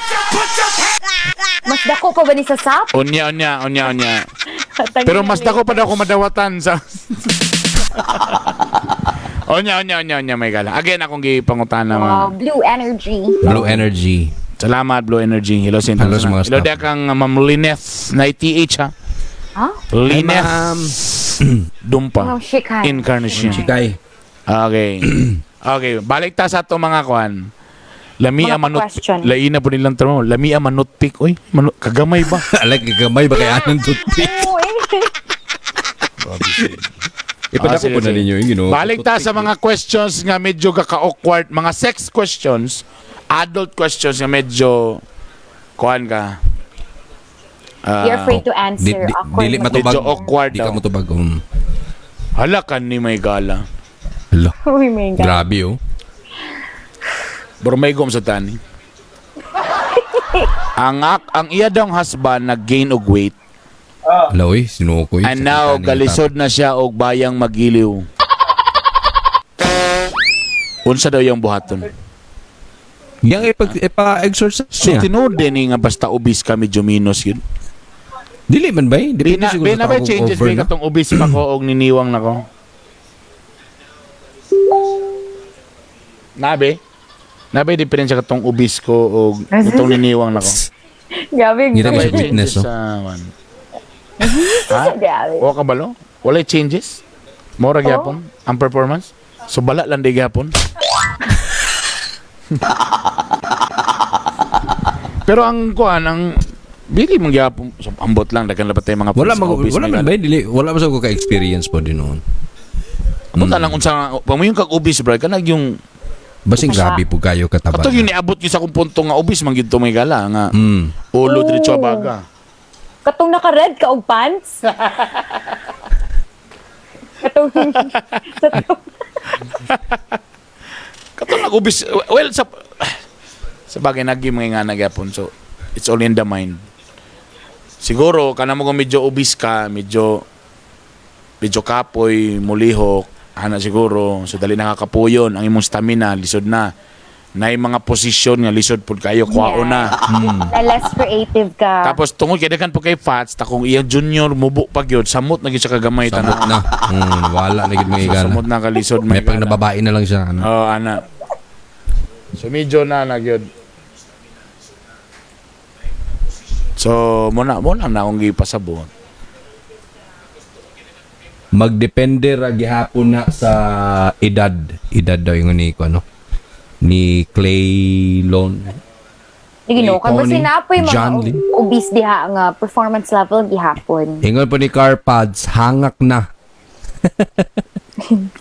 Mas dako pa ba ni sa SAP? Unya, unya, unya, unya. Pero mas dako pa daw kung madawatan sa... Onya, onya, onya, onya, may gala. Again, akong gipangutana. Wow, Blue Energy. Blue Energy. Salamat, Blue Energy. Hello, sa Hello sa mga Hello, staff. di kang Ma'am Lineth na ITH, ha? Ha? Lineth Ma'am. Dumpa. Wow, shikay. Incarnation. Chikay. Okay. Okay, balik ta sa atong mga kuan. Lamia Mga manut question. Laina po nilang tanong. Lamia manutpik. Uy, manut kagamay ba? Alay, gamay ba kay anong toothpick? Oo, eh. Ipadako Ah, sige, po na sige. ninyo yung Ginoo. Balik ta sa mga questions nga medyo kaka-awkward, mga sex questions, adult questions nga medyo kuan ka. Ah, You're afraid to answer. Awkward Dili mag- matubag. Medyo awkward Di ka daw. motubag. Hala ka ni may gala. Hala. Uy, my God. Grabe oh. Burmaygom sa tani. Ang iya daw husband nag-gain og weight Hala oy, sinukoy. and now galisod na siya og bayang magiliw. Unsa daw yung buhaton? Yang ipa-exercise So niya. tinuod din ni nga basta obese ka medyo minus yun. Dili man ba? Di Depende na, siguro di na sa ba tao kung changes over ba na. katong obese pa ko og niniwang na ko? Nabe? Nabe diferensya katong obese ko og itong niniwang na ko? Grabe. Ngira Walay ba siya witness, changes oh? sa one. Ha? Grabe. O ka balo? Walay changes? Mora gyapon ang performance? So bala lang di gyapon. Pero ang kuan ang dili man gyapon, so, ambot lang daghan lapat tayo mga Wala sa mag obese, wala may man gala. ba dili wala ba sa ko ka-experience po din noon. Punta lang unsa pamuyon kag obese bro, kanag yung Basing grabe po kayo kataba. katong yung niabot gyud sa akong punto nga obese man gyud to may gala nga ulo diretso baga. Katong naka-red ka og pants. Katong sa Katong nag obese, well, sa bagay nagi mga nga nagyapon, so it's all in the mind. Siguro kana mo kung medyo obese ka, medyo medyo kapoy, mulihok, ana siguro, so dali nakakapuyon ang imong stamina lisod na. Nay mga posisyon nga lisod pud kayo kwaon na. Na less creative ka. Tapos tungod kay daghan po kay fats, ta kung iyang junior mubo pa gyud, samot na gyud siya kagamay Samot tanan. na. Wala na gid mga igala. Samot na kalisod May pag gala. nababae na lang siya ano. Oo, ana. So medyo na na gyud. So mo na na akong gipasabot. Magdepende ra gihapon na sa edad. Edad daw yung ni ko ano ni Clay Lon. Sige no, kay Tony, basta napoy mga John Lee. obese diha nga performance level gihapon. Ingon po ni Carpads, hangak na.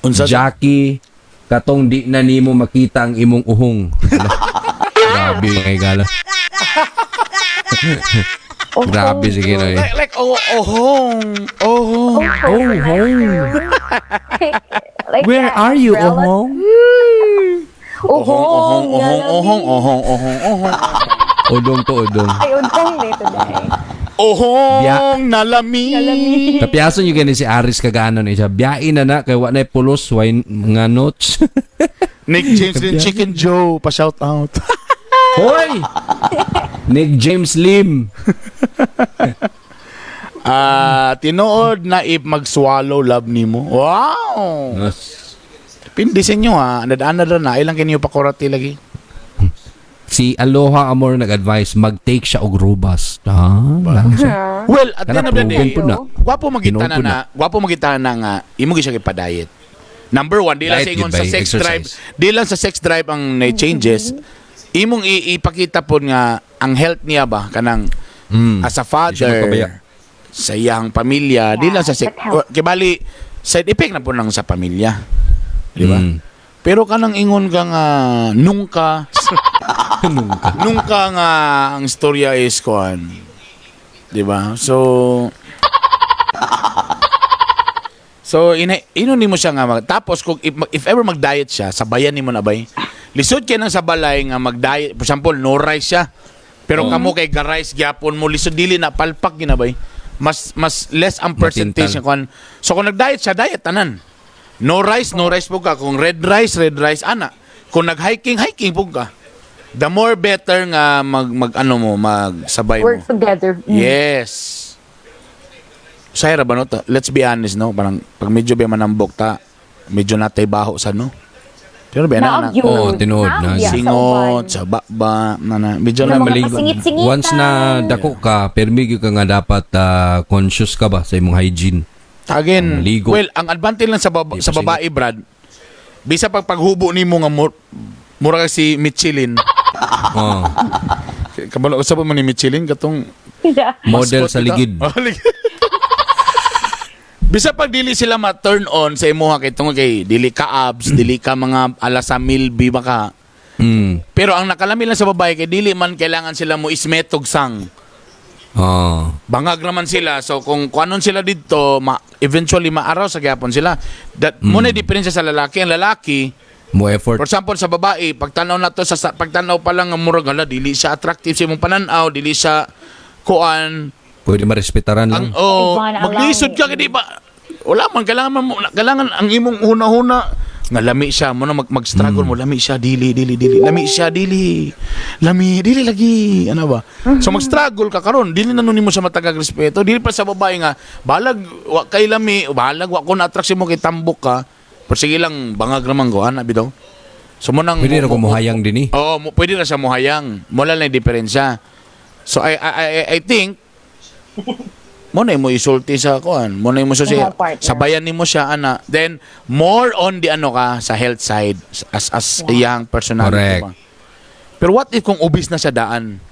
Unsa Jackie, katong di na nimo makita ang imong uhong. Hala. Grabe mga igala. Oh, Grabe sige na eh. Like oh ohong ohong. Oh, Like Where that are you, umbrella. uhong? Ohong ohong Ohong, ohong ohong ohong ohong. Udong to udong. Ay, udong dito dahil. Ohong nalami. Kapiyason yung gani si Aris kagano ni siya. Biyain na na kay wa na pulos way nga notes. Nick James din Chicken Joe pa shout out. Hoy! Nick James Lim. Ah, tinuod na if mag-swallow love nimo. Wow. Yes. Pindi sa inyo ha. Anad-anad na ilang kinyo pa kurati lagi. Si Aloha Amor nag-advise mag-take siya og robust. Ah, lang siya. Well, at the Kana end of the day, proven po na. gwapo magita na Tinuod po na, gwapo magita na nga imo gyud siya gipa-diet. Number one, di lang Diet sa ingon gyud sa ba, sex drive, exercise. di lang sa sex drive ang na changes. Imong ipakita po nga ang health niya ba kanang as a Di siya magpabaya. father sa iyang pamilya, di Yeah, lang sa sex. but health. Kibali side effect na po nang sa pamilya. Di ba? Pero kanang ingon ka nga nung ka Nung ka. nung ka nga ang storya is kuan. 'Di ba? So ina ino nimo siya nga tapos kung if ever mag-diet siya, sabayan nimo na bay. Lisod kay nang sa balay nga mag-diet, for example, no rice siya. Pero kamo kay ga-rice gyapon mo lisod dili na palpak ginabay. Mas mas less ang percentage Matintal. nga kuan. So kung nag-diet siya, diet tanan. No rice, no rice po ka. Kung red rice ana. Kung nag-hiking, hiking po ka. The more better nga mag, mag ano mo, magsabay mo. Work together. Yes. Sayra ba no? Let's be honest no, parang pag medyo ba manambok ta, medyo natay baho sa no. Pero ba na na Naag yun. Oo, tinuod, Naag naag. ya sa singot uban. sa baba na na medyo Yung na mga maligo. pasingit-singitan. Once na dako ka, permi gyud ka nga dapat conscious ka ba sa imong hygiene. Again, Maligo. well, ang advantage lang sa Di sa pa babae, Brad, bisa pag paghubo nimo nga mura ka si Michelin. Oh, Kabalo usab mo ni Michelin katong Yeah. model mascot sa kita. ligid. Oh, ligid. Bisa pag dili sila ma-turn on sa imuha kay tungod kay dili ka abs, dili ka mga ala sa milbi baka. Pero ang nakalami lang sa babae kay dili man kailangan sila mo ismetog sang. Oh. Bangag naman sila. So kung kuanon sila didto, eventually maaraw sa gyapon sila. That mo na diferensya sa lalaki. Ang lalaki, Mo effort. for example sa babae, pagtanaw na to sa pagtanaw pa lang nga murag hala dili siya attractive sa imong pananaw, dili siya kuan Pwede marespetaran lang. ang oh, Iba na maglisod ka lang. kay di ba? Wala man kailangan man kailangan ang imong huna-huna nga lami siya mo na mag-struggle mo lami siya dili dili dili lami siya dili lami dili lagi ano ba, so mag-struggle ka karon dili na nun nimo siya matagag respeto dili pa sa babae nga balag wa kay lami, balag wa ko na attract mo kay tambok ka, pero sige lang bangag naman ko ana bitaw, so mo nang Pwede ra ko muhayang din eh. Oo, pwede na siya muhayang. Wala lang yung diferensya. So I think mo na mo isulti sa kuan. Mo na mo siya Imong partner. sabayan nimo siya ana. Then more on the ano ka sa health side as a young personality Correct. pa. Pero what if kung obese na siya daan?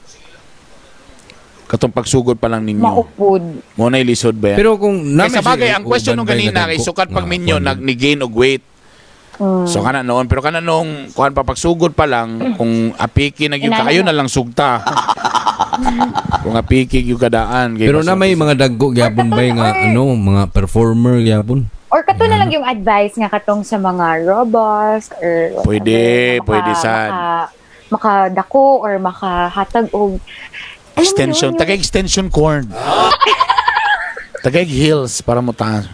Katong pagsugod pa lang ninyo. Maupod. Mo na ilisod ba yan? Pero kung Kay sa bagay, ang question nung ganina, kay sukat pag minyo, nag ni gain og weight. So kana noon, pero kana noong kuan pa pagsugod pa lang, kung apiki na gyud ka, Inana ayo na. na lang sugta. Kung apiki gyud kadaan. Kay Pero na may mga dagko gyapon ba nga ano, mga performer gyapon. Or kato na lang yung advice nga katong sa mga robust or whatever, Pwede, na pwede sad. Makadako or makahatag og alam mo Extension, yun, taga extension cord. Taga heels para mo taas.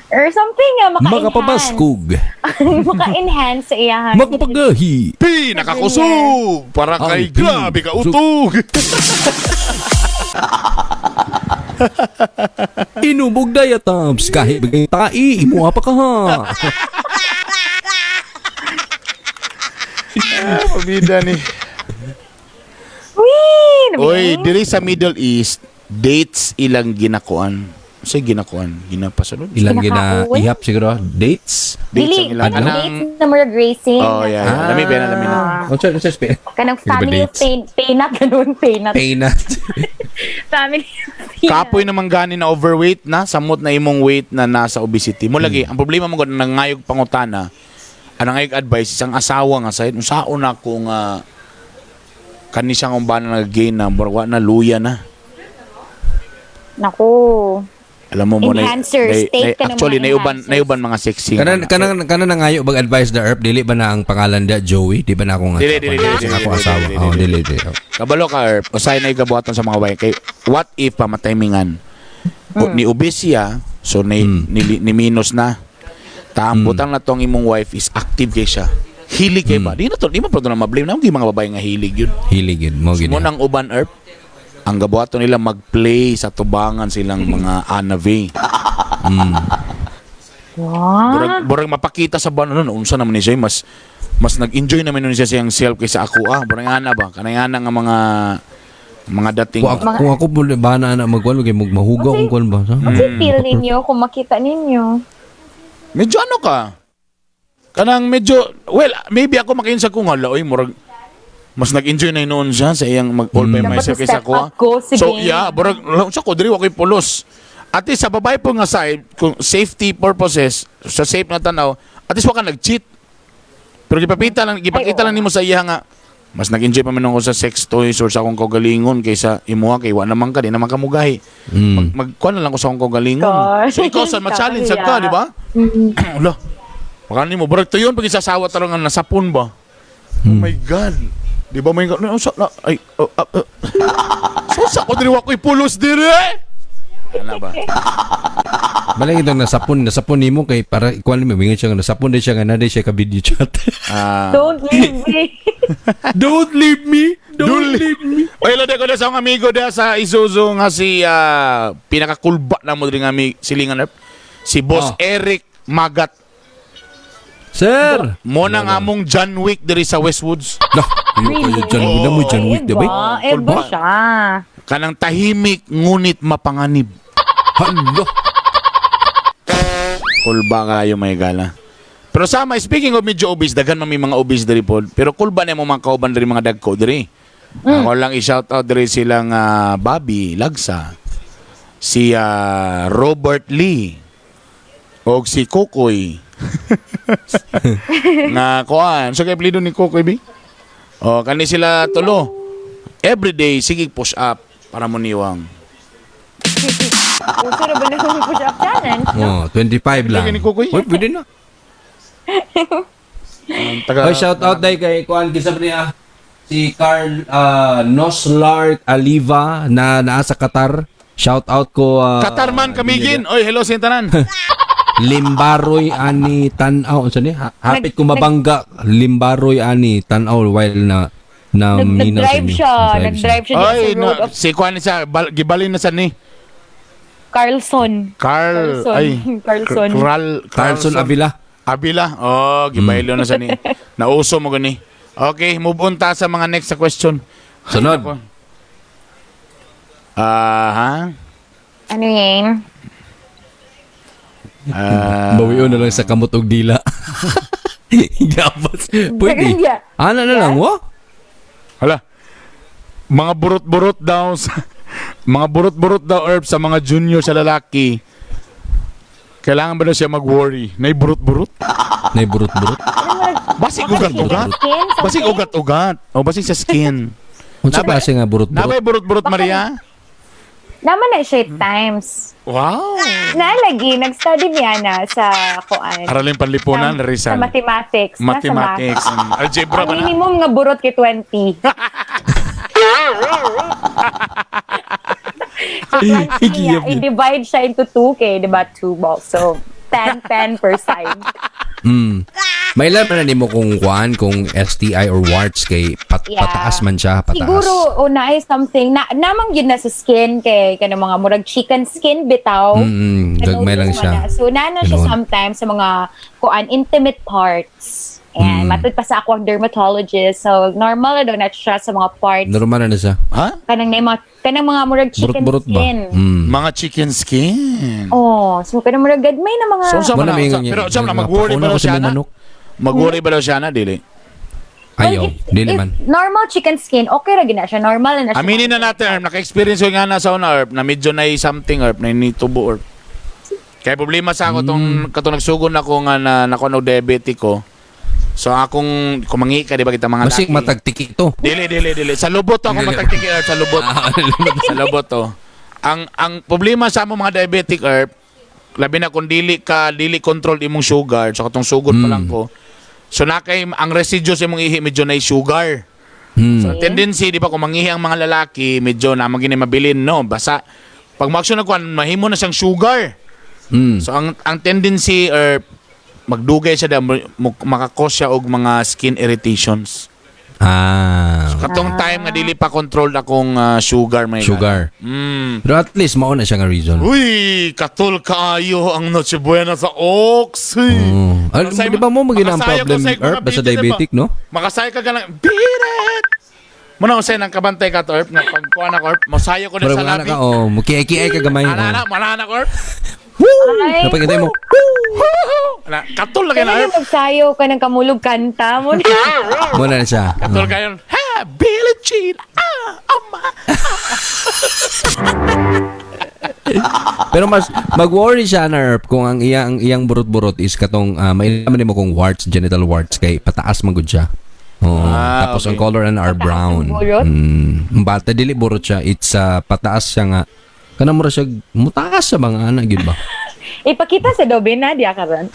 or something nga maka-enhance. Makapabaskog. Maka-enhance sa iyahan. Makapagahi. Pi, nakakusog! Para kay Ang pi. grabe ka utog! Inubog diatabs kahit bigay tai imuha pa ka ha. Pabida ni. Uy! Oy, diri sa Middle East, dates ilang ginakuan. Sa ginakuan, ginapasunod. Ilang gina Kinakaon? ihap siguro dates. Dates Dili, ang ilang. kanang Anang- dates na murag racing. Oh, yeah. Yeah. Lami ba na, lami na. Unsa unsa spe? Kanang Di ba family of dates? pain, painat, ganun, painat. Peanut. Family of peanut. Kapoy naman gani na overweight na, samot na imong weight na nasa obesity. Mo lagi, ang problema mo gud nangayog pangutana, ang nangayog advice isang asawa nga sayad, unsaon na ko nga kani siya kung ba na nag-gain na, murag wa na luya na. Naku. Alam mo mo na, Enhancers, take ka ng actually mga naiuban enhancers. naiuban mga sexy. Kanan kanan kanan nangayo bag advice the herb dili ba na ang pangalan da Joey? Di ba na akong Dili, dili, dili, dili, ako dili, asawa. dili, Oh, dili. dili dili. Oh. Kabalo ka, Herb. Usay na ikabuhaton sa mga babae. Kay, what if pa matimingan? O, ni obese siya, so ni, ni minus na. Ta, ang butang na tong imong wife is active kay siya. Hilig kay ba? Di na to, di man pa to na ma-blame na ang mga babae nga hilig yun. Hilig yun mo gid. Mo nang uban, Herb, ang gabuhaton nila mag-play sa tubangan silang mga anave. Wow. Burag, burag mapakita sa ban ano unsa naman ni siya mas mas nag-enjoy naman nun siya siyang self kaysa ako ah. Burag ana ba? Kanang ana nga mga mga dating Kung ako, kung ako po ba na na magkuan kay mag mahugaw kung kuan ba. Kasi feel ninyo kung makita ninyo. Medyo ano ka? Kanang medyo, well, maybe ako makiin sa kung hala, oy, murag, mas nag-enjoy na noon siya sa iyang mag all by Dapat myself kaysa step ako. Ah. up ko, sige. So, yeah, murag, sa ko, diri ako'y pulos. At least sa babae po nga side, kung safety purposes, sa safe na tanaw, at least wa ka nag-cheat. Pero gipakita Ay, oo. lang nimo sa iya nga, mas nag-enjoy pa man ako sa sex toys or sa akong kaugalingon kaysa imuha kay wa naman ka, di naman ka mugahi. Magkuan na lang ko sa akong kaugalingon. Gosh. So ikaw sa ma-challenge sad ka, di ba? Wala. Baka nimo burag tuyon pag isasawa tarong nga nasapon ba. Oh my God. Di ba may no, sa na, ay oh, ah, ah. So sa ko diri wa ko'y pulos dire. Ano ba? Balay itong nasapon, nasapon nimo kay para ikuan mo mingon siya nga nasapon di siya nga na di siya ka video chat. Ah. Don't leave me. Don't leave me. Don't leave me. Oy, lode ko na sa akong amigo da sa Isuzu nga si pinakakulba na mo diri nga ami silingan rep. Si Boss Ah. Eric Magat. Sir. Mo na nga among John Wick diri sa Westwoods. Lah, kayo John Wick na mo John Wick di ba? Iba, iba Kulba. siya. Kanang tahimik ngunit mapanganib. Hala. Kulba kayo may gala. Pero sama, speaking of medyo obese, daghan man may mga obese diri pod. Pero kulba na mo mga kauban diri mga dagko diri. Ako lang i-shout out diri silang Bobby Lagsa. Si Robert Lee og si Kokoy. Nga kuan, so kay apelyido ni Kokoy bi? Oh, kani sila tulo. Every day sige push up para mo niwang. Uso na ba na yung push-up challenge? Oh, 25 lang. Lagi ni Kukoy. Uy, pwede na. Ang taga Oy, shout out dai kay kuan kinsa ba niya? Si Carl Noslark Aliva na naa sa Qatar. Shout out ko Qatar man kamigin. Oy, hello sa tanan. Limbaroy ani tan-aw unsa ni? Hapit ko mabangga Limbaroy ani tan-aw while na na minaw sa Nag-drive inyo. siya. Nag-drive siya dyan Oy, sa road na, of si kuan ni sa gibalin na sa ni Carlson. Carl Carlson. ay Carlson. Kral Carlson Avila. Abila. Oh, gibaylo na sa ni. Nauso mo gani. Okay, move on ta sa mga next sa question. Sunod. Ah, ha? Ano yun? Ah, Bawion na lang sa kamot og dila. Gabas. Pwede. Yeah. Ana na lang, wa? Hala. Mga burot-burot daw sa mga burot-burot daw herb sa mga junior sa lalaki. Kailangan ba daw siya mag-worry? Nay burot-burot? Nay burot-burot. Basig ugat-ugat. Skin, something? Basig ugat-ugat. O basig sa skin. Unsa klase nga burot-burot? Nabay burot-burot, Maria? Naman na siya times. Wow. Nalagi, nag-study niya na sa kuan. Araling panlipunan, Sa Rizal. mathematics. Nasa math. Mathematics. Algebra ba Ang na? minimum nga burot kay 20. So, 20 niya, i-divide siya into 2 kay, di ba? 2 balls. So, 10, 10 per side. May man na nimo kung kuan kung STI or warts kay pataas man siya, pataas. Siguro, o na ay something, na, namang yun na sa skin kay, kanang mga murag chicken skin bitaw. Gagmay lang Nanotice mo siya. na. So, nana siya Ganun. sometimes sa mga kuan intimate parts. And matud pa sa ako ang dermatologist. So, normal na daw na siya sa mga parts. Normal na na siya. Ha? Kanang na mga kanang mga murag chicken Burot-burot ba? skin. Mga chicken skin. Oh, so kanang murag gadmay na mga So, unsa Wala man na, may unsa- ingon pero niya. unsa man na, mag-worry ba Pakuna daw ko sa siya na? manok. Mag-worry ba daw siya na, dili? Ayaw, Well, dili if man. normal chicken skin, okay ra gina siya. Normal na na siya. Aminin na natin, Erp, naka-experience ko nga na sa una, Erp, na medyo na something, Erp, na nitubo, Erp. Kaya problema sa ako, tong, katong nagsugon ako nga na nakuha og diabetic ko. So akong kumangi ka, di ba kita mga Masig laki? matagtiki to. Dili, dili, dili. Sa lubot to ako Dili. matagtiki, Erp, sa lubot. Sa lubot to. Ang problema sa amo mga diabetic, Erp, labi na kung dili ka, dili control imong sugar, so katong sugod pa lang ko. So nakay ang residue sa imong ihi medyo na sugar. So ang tendency, di ba, kung mangihi ang mga lalaki, medyo na magini mabilin, no? Basta, pag ma-action na kuan, mahimo na siyang sugar. So ang tendency or magdugay siya da makakos siya og mga skin irritations. Ah, Katong time nga dili pa controlled akong sugar may sugar. Pero at least mao na siya nga reason. Uy, katul kaayo ang Noche Buena sa Ox. Uy. Oh. Al, Makasay- di ba mo magina ang makasaya ko problem, sa mga Erp, basta video, di ba? diabetic, no? Makasaya ka ganang birit. Muna usay nang kabantay ka to, Erp, nga pagkuha na ko, Erp, masayo ko na Pero sa wala labi. ka, oh, mukiay-kiay ka gamay. Ana, Oh. ana, mana na ko, Erp. Ay, Napakita mo, Ana, katul lagi na, Kaya Erp. magsayo ka ng kamulog kanta mo. mo na siya. Katul kayo. Ha, Billie Jean. Ah, ama. Pero mas mag-worry siya na Erp kung ang iyang burot-burot is katong mailaman nimo kung warts, genital warts kay pataas man gud siya. Oo. Ah, tapos okay. ang color and are Pataas ang brown. burot? Bata dili burot siya, it's pataas siya nga. Kana mura siya mutaas sa mga ana gyud ba? Ipakita sa dobe na diya karon.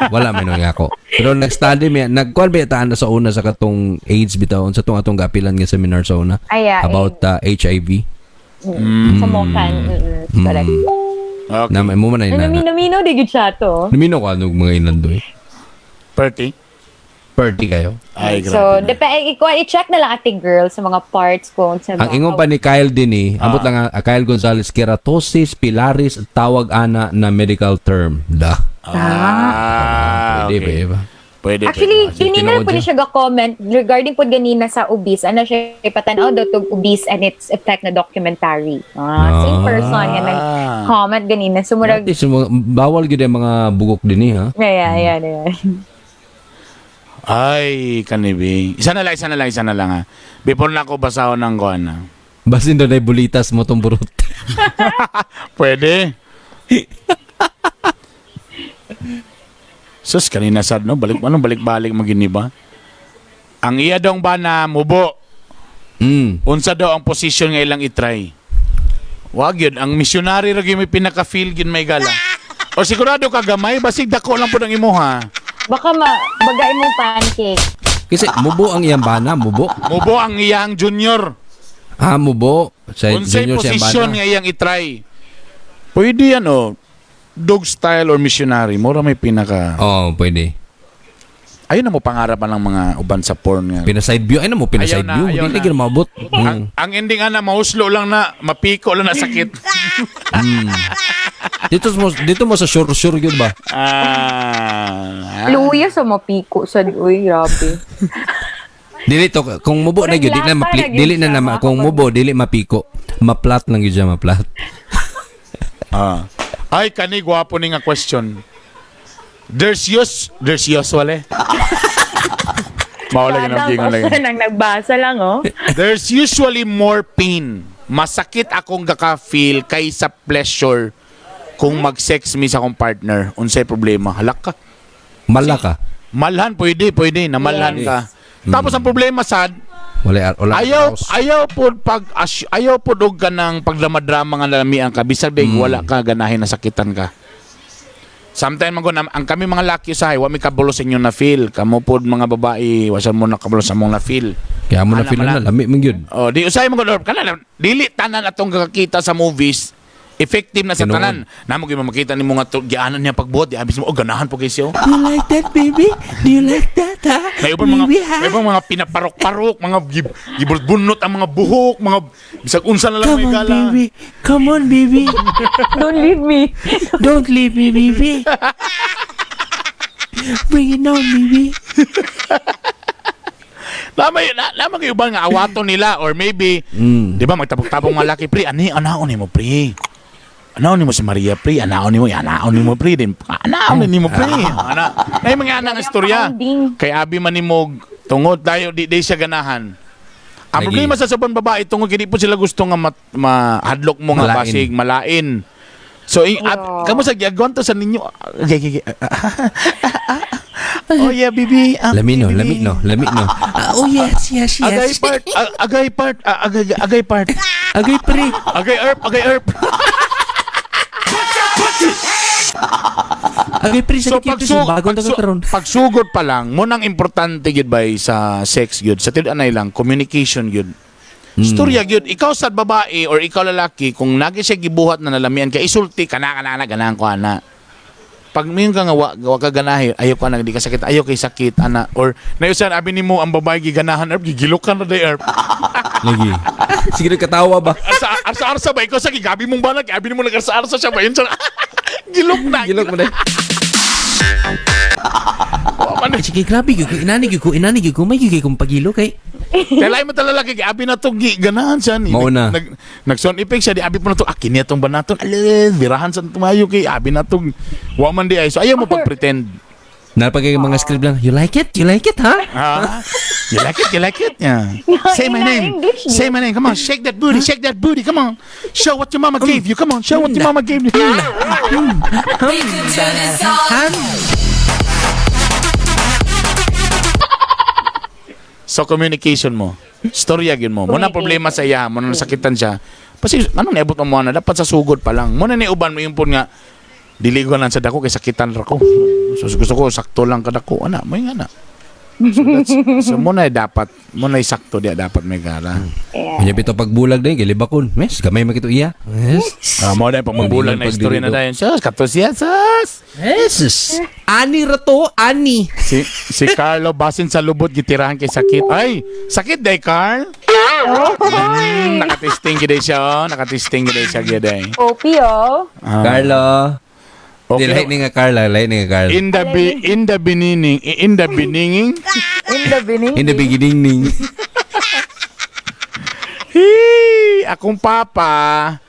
Wala man nga ako. Pero nag-study mi, nagkuan ba taan na sa una sa katong AIDS bitaw sa tong atong gapilan nga seminar sa una Ay, ah, about HIV. Sa Mokan. Correct. Okay. Na mo man ay Ano, nana. Namino-mino, di gyud siya to. Namino ko anong mga ilandoy. Perty. Party kayo. Ay, So, grabe. dep i-check na lang ate girl sa mga parts kung sa Ang ingon pa ni Kyle din eh, ambot lang Kyle Gonzales, keratosis pilaris tawag ana na medical term. Da. Ah, Pwede okay. ba? Pwede. Actually, pwede. kanina Tinuod po ni siya. siya ga-comment regarding po ganina sa obese. Ano siya, ipatanaw daw tog obese and its effect na documentary. Ah, same person nga nag-comment ganina. So, murag, At least, bawal gyud ang mga bugok din eh, ha? ayan, ayan, ayan. Ay, kanibi. Isa na lang, isa na lang, isa na lang ha. Before na ako basahon ng kuan ha. Basin doon ay bulitas mo tong burot. Pwede. Sus, kanina sad, no? Balik, anong balik-balik magini ba? Ang iya dong ba na mubo? Unsa daw ang position nga ilang itry? Wag yun. Ang missionary ra gyud may pinaka-feel gyud may gala. O sigurado ka gamay, basig dako lang pud ang imuha. Baka ma bagay mo pancake. Kasi mubo ang iyang bana, mubo. Mubo ang iyang junior. Ah, mubo. Sa Unsay junior siyang position bana. nga iyang itry? Pwede yan oh. Dog style or missionary. Mura may pinaka... Oo, oh, pwede. Ayun na mo pangarapan ng mga uban sa porn nga. Pina-side view. Ay na mo, pina-side Ayaw na, view. ayaw Dili na. gyud maabot. Ang, ang ending ana mahuslo lang na, mapiko lang na sakit. Dito mo sa sure-sure gyud ba? Ah. Luya sa mapiko sa uy, grabe. Dili to kung mubo na gyud dili na Lata mapli, na gyud dili na siya, na mga kung mubo dili mapiko. Maplat lang gyud siya, maplat. Ah. Ay kani gwapo ni nga question. There's wale. Mao lagi nang gingon lagi. Nang nagbasa lang, oh. There's usually more pain. Masakit akong gaka-feel kaysa pleasure kung mag-sex mi sa akong partner. Unsay problema? Halak ka. Mala ka. Malhan pwede, pwede namalhan Yes. ka. Tapos ang problema sad, Wala wala ayaw arouse. ayaw po pag ayaw po og ka ng pagdrama-drama nga nalamian ka bisag mm. Wala ka ganahin na sakitan ka. Sometimes man gud, ang kami mga laki usahay wa mi kabalo sa inyo na feel. Kamo pod mga babae, wa sad mo nakabalo sa mong na feel. Kaya mo na Ana feel man na lami man gyud. Oh, di usahay mo gud kana dili tanan atong kakita sa movies effective na sa Tinuod. tanan. Namo gyud makita nimo nga to gianan niya pagbuhat, di abis mo oh ganahan po kay siya. Do you like that, baby? Do you like that, huh? May ubang mga Baby, ha? may ubang mga pinaparok-parok, mga gibunot ang mga buhok, mga bisag unsa na lang Come may on, gala. baby. Come on, baby. Don't leave me. Don't leave me, baby. Bring it on, baby. Lamay na lamang yung uban nga awato nila or maybe di ba magtabok-tabok mga laki pre, ani anaon nimo pre. Anaon nimo si Maria pre, anaon nimo, anaon nimo pre din. Anaon nimo pre. Ana. Nay mga ana nga istorya. Pounding. Kay abi man nimo tungod tayo di, di siya ganahan. Ang Lagi. problema sa sabon babae tungod kay di po sila gusto nga mahadlok mo nga Malain. basig malain. So in, at, Yeah. kamo sa giagwanto sa ninyo. Okay, okay, okay. Oh yeah, baby. Lami no, baby. lami no, lami no. Ah, oh, yes, yes, Agay yes. part, agay part, agay agay part. Agay, pre. Agay erp, agay erp. Agay, pre. So Sa so, pagsu bagong taga karon. pagsugod pa lang, mo nang importante gyud bay sa sex gyud. Sa tinud anay lang communication gyud. Storya gyud, ikaw sa babae or ikaw lalaki kung nagi siya gibuhat na nalamian ka isulti kana kana na ganahan ko ana. Pag mayon ka nga wa ka ganahi, ayaw ka na di ka sakit, ayaw kay sakit ana or nayusan abi nimo ang babae giganahan erp gigilukan ra day erp. Lagi. Sige katawa ba? Arsa arsa arsa ba ikaw sa gigabi mong banag, abi nimo nagarsa arsa siya ba yun siya. Gilok na. Gilok mo na. Wa man. Sige, grabe. Gyud ko. Inani gyud ko. Inani gyud ko. May gyud kay kong pagilo kay. Kaya mo talaga kay abi na to gi ganahan siya ni. Mao na. Nag, nag sound effect siya di abi po na to akin niya tong banaton. Alin, birahan sa tumayo kay abi na to. Wa man di ay. So ayaw mo pag-pretend. Napagay mga script lang. You like it? You like it, ha? Ha? You like it? You like it? Yeah. Say my Ina name. English niya. Say my name. Come on, shake that booty. Shake that booty. Come on. Show what your mama gave you. Come on, show what your mama gave you. So communication mo. Storya gyud mo. Muna problema sa iya, muna nasakitan siya. Kasi anong niabot mo na dapat sa sugod pa lang. Muna ni uban mo yung pun nga dili ko lang sa dako kay sakitan ra ko. So gusto ko sakto lang kadako ana, mo yung ana. So that's so muna dapat muna sakto dia dapat may gara. Yeah. Kanya bitaw pagbulag din, gilibakon. Mes, gamay makito iya. Yes. Ah, mo na yung pagmabulag na istorya na dayon. Sus, kato siya, sus. Yes. Ani ra to, ani. Si Carlo basin sa lubot gitirahan kay sakit. Ay, sakit day Carl. Nakatesting gid siya, oh. Nakatesting gid siya gid ay. OP, oh. Ah. Carlo. Okay. Di, lahi ni nga Carla, lahi ni nga Carla. In the beginning, in the beginning, In the beginning. In the beginning ning. Hee, akong papa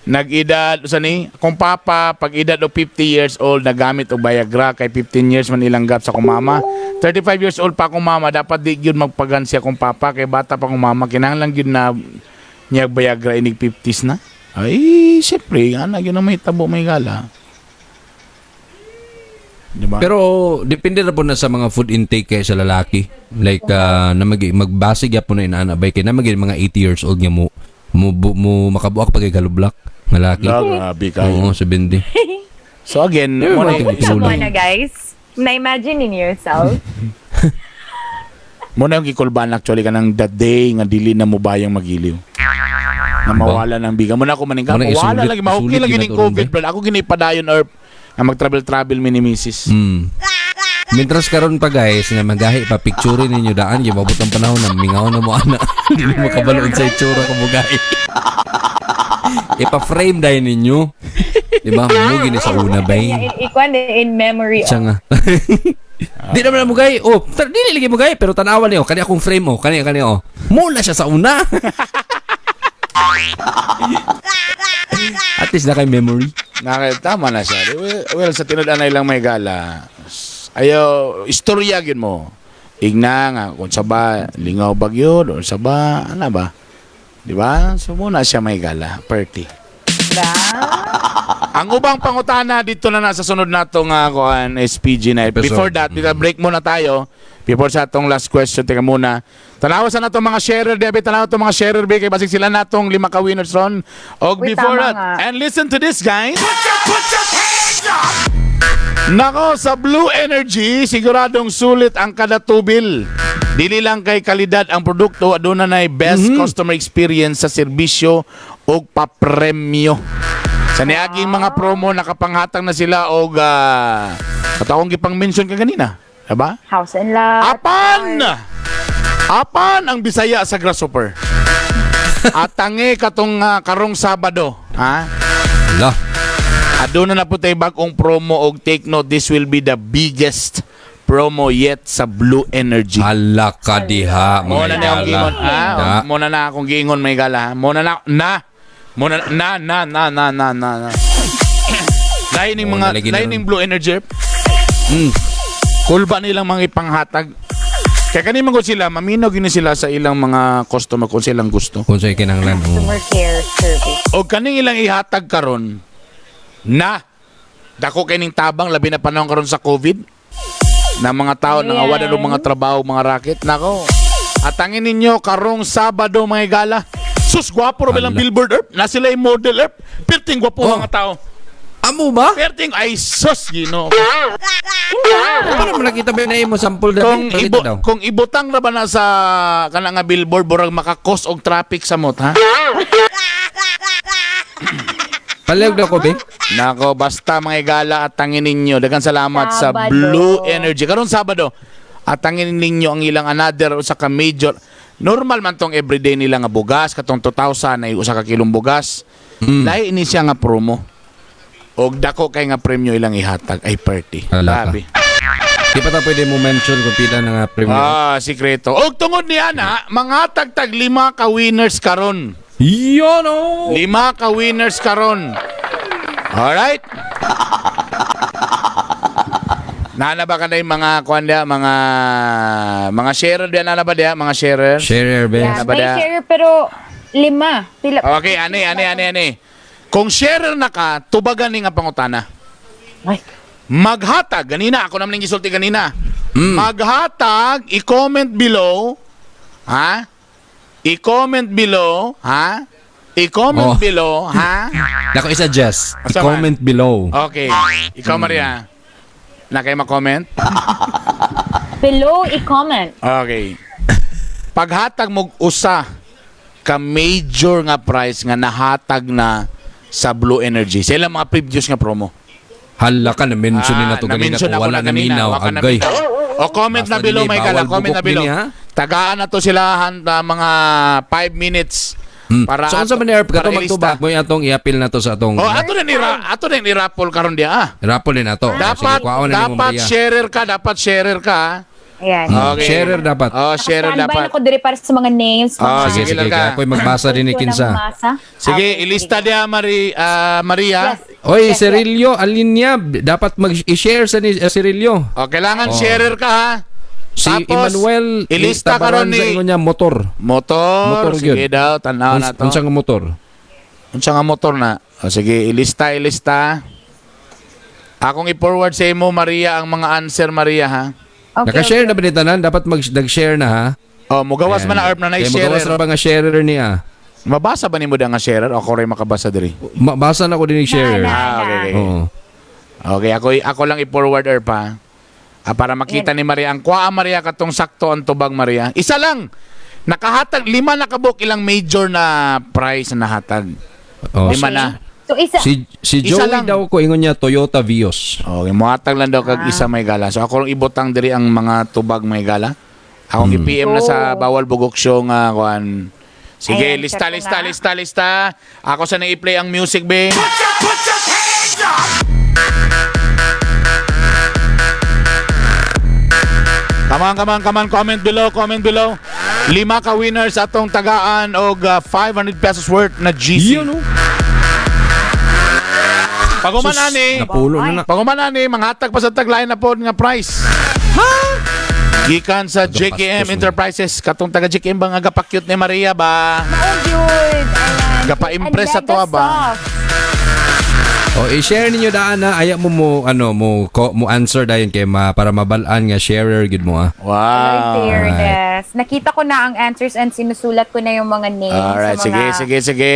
nag-edad usa ni akong papa pag edad og 50 years old nagamit og Viagra kay 15 years man ilang gap sa akong mama. 35 years old pa akong mama, dapat di gyud magpagan siya akong papa kay bata pa akong mama, kinahanglan gyud na niya Viagra inig 50s na. Ay, siyempre, ana gyud ang mahitabo, may gala. Di ba? Pero depende na po na sa mga food intake kay sa lalaki. Like na magbase gyapon na inaana bay kay na mga 80 years old nga mo makabuak pag galublak nga lalaki. La, grabe kayo. Oo, 70. So again, Di ba, mo na, mga Come Tulong. on na, guys. Na-imagine in yourself. mo na yung gikulban actually kanang the day nga dili na mo bayang magiliw. Na mawala ng biga. Mo na ako maningka. Mo na Wala isulit- lagi mahuki isulit lagi yun ning na to, COVID Ron, brad. Ako gini padayon or nga mag-travel travel mi ni misis. Mintras karon pa guys nga magahi pa picture ninyo daan gyud mabot ang panahon na mingaw na mo ana. Dili mo kabalo sa itsura ko mugahi. Ipa-frame dahil ninyo. Di ba? Mugi ni sa una ba? Ikuan in memory Siya of. nga. Di naman na mugay. Oh, dili lagi mugay pero tanawan niyo kani akong frame oh, kani kani oh. Mula siya sa una. At least na kay memory. Naka, tama na siya. Well, sa tinud-anay lang may gala. Ayo, istorya gyud mo. Igna nga kung sa ba lingaw bagyo or sa ba ano ba? Di ba? So muna siya may gala, party. Ba? Ang ubang pangutana dito na nasa sunod nato nga kuan SPG na. Episode. Before that, dito break muna tayo. Before sa atong last question, teka muna. Tanawa sa natong mga sharer, Debbie, tanawa itong mga sharer, be, kay basig sila natong lima ka winners ron. Og Uy, before tama that, nga. and listen to this, guys. Nako, sa Blue Energy, siguradong sulit ang kada tubil. Dili lang kay kalidad ang produkto, aduna nay best customer experience sa serbisyo og papremyo. Sa niaging mga promo, nakapanghatag na sila og at akong gipang-mention ka ganina, diba? House and lot. Apan! Apan ang Bisaya sa Grasshopper. Atangi katong karong Sabado, ha? Ala. Aduna na po tayo bagong promo og take note, this will be the biggest promo yet sa Blue Energy. Hala ka diha mga Muna na akong igala. giingon, ha? Da. Muna na akong giingon may gala. ha? Muna na na. Muna na na na na na na na. Lain ning Muna mga lagi na lain ron. ning Blue Energy. Cool ba nilang mga ipanghatag? Kaya kanima ko sila, maminaw gini sila sa ilang mga customer kung silang gusto. Kung sa'yo kinahanglan. Oo. Customer care service. O kaning ilang ihatag karon na dako kay ning tabang labi na panahon karon sa COVID na mga tao Ayan. nangawala ng mga trabaho, mga racket. Nako. Atangin ninyo karong Sabado mga gala. Sus gwapo ra bilang Ala. billboard erp. Na sila yung model erp. Perting gwapo Oh. mga tao. Amo ba? Perting ay sus Ginoo. Paano mo nakita ba na imo sample na? Kung Pakita ibo, daw. kung ibutang ra ba na sa kana nga billboard burag makakos og traffic sa mot ha. Palayog daw ko, be. Nako, basta mga igala at tangin ninyo. Daghang salamat sa Sabado. Blue Energy. Karon Sabado, at tangin ninyo ang ilang another usa ka major. Normal man tong everyday nila nga bugas katong 2,000 ay usa ka kilong bugas. Lahi ni siya nga promo. Og dako kay nga premyo ilang ihatag ay party. Ala ka. Grabe. Di pa ta pwede mo mention kung pila na nga premium. Ah, sikreto. Og tungod ni ana, mga tagtag lima ka winners karon. Yan oh! Lima ka winners karon. Alright? Nana ba kanay mga kuan dia, mga sharer dia nana ba dia, mga sharer? Sharer, be. Yeah, ba may da? share pero lima. Pila. Okay, ani ani ani ani. Kung sharer na ka, tubagan ni nga pangutana. Ay, Maghatag ganina ako naman ning gisulti ganina. Maghatag, i-comment below, ha? I-comment below, ha? I-comment Oh. below, ha? Nako isa Jess. Asa man? I-comment below. Okay. Ikaw, Maria. Na kayo ma-comment? below i-comment. Okay. Paghatag mo usa ka major nga price nga nahatag na sa Blue Energy. Sa ilang mga previous nga promo. Hala ka, na-mention ni na to ganina na-mention kung ako wala na ganina, naminaw. wala ka Agay. naminaw. O comment Basta na below, dili, may gala. bawal Comment na bukok below. dinhi, ha? Tagaan na to sila handa mga 5 minutes. Para So, unsa man ni Erp, para kato ilista. magtubag mo yung atong i-appeal na to sa atong Oh, ato na ni ato na ni rapol karon dia ah. Rapol din ato. Dapat Sige, kuhaon na nimo, dapat Maria. sharer ka, dapat sharer ka. ah. Ayan. Okay. Sharer dapat. Oh, sharer Standby dapat. na ko diri para sa mga names. Ah, Sige, sige sige. lang ka. Kaya ako'y magbasa din ni Gusto ng Kinsa. masa. Sige, Okay, ilista sige. dia Maria. Yes. Oy, Yes, yes. Cirillo, Alinya, dapat mag-i-share sa ni Cirillo. O, kailangan Oh. sharer ka ha. Si Tapos, Emmanuel ilista ka ron Tabaranza ni ingon niya motor. motor. Motor Sige gyud. daw, tanaw na to. Unsa nga motor? Unsa nga motor na? O sige, ilista, ilista. Akong i-forward sa imo, Maria, ang mga answer, Maria, ha? Okay, Naka-share okay. na ba ni tanan? Dapat nag-share na ha. O, mugawas man na, Erp, na Kaya magawas na-share. ra ba nga sharer niya? Mabasa ba nimo da nga sharer? O ako rin makabasa diri. Mabasa na ko din yung sharer. Na, na. Ah, okay. Oo. Okay, ako lang i-forward, Erp, ha? Ah, para makita ni Maria. Ang kuha, Maria, katong sakto ang tubag, Maria. Isa lang! Nakahatag, lima na kabuk ilang major na prize na nahatag. Oh. Lima na. So, isa. Si Isa Joey lang. daw ko ingon niya Toyota Vios. Okay, muhatag lang daw kag isa may gala. So ako lang ibutang diri ang mga tubag may gala. Akong i-PM na sa Oh. Bawal Bugok Show nga kuan. Sige, Ayan, lista, check ko lista, nga. lista, lista. Ako sa na i-play ang music, be. Come on, come on, come on. Comment below, comment below. Lima ka winners atong tagaan og 500 pesos worth na GC. Yun oh. Paguman Sus, ani. Napulo na na. Paguman ani, manghatag pa sa taglain na pod nga price. Gikan sa Ito, JKM bastos, no? Enterprises, katong taga JKM ba nga gapakyut ni Maria ba? Oh, yun. Ayan. Gapa-impress And sa to, mega ba? soft. O i-share ninyo daan na aya mo mo ano mo ko, mo answer dayon kay ma, para mabal-an nga sharer gid mo ah. In Wow. fairness. Nakita ko na ang answers and sinusulat ko na yung mga names. Alright, sa sige, mga. sige, sige.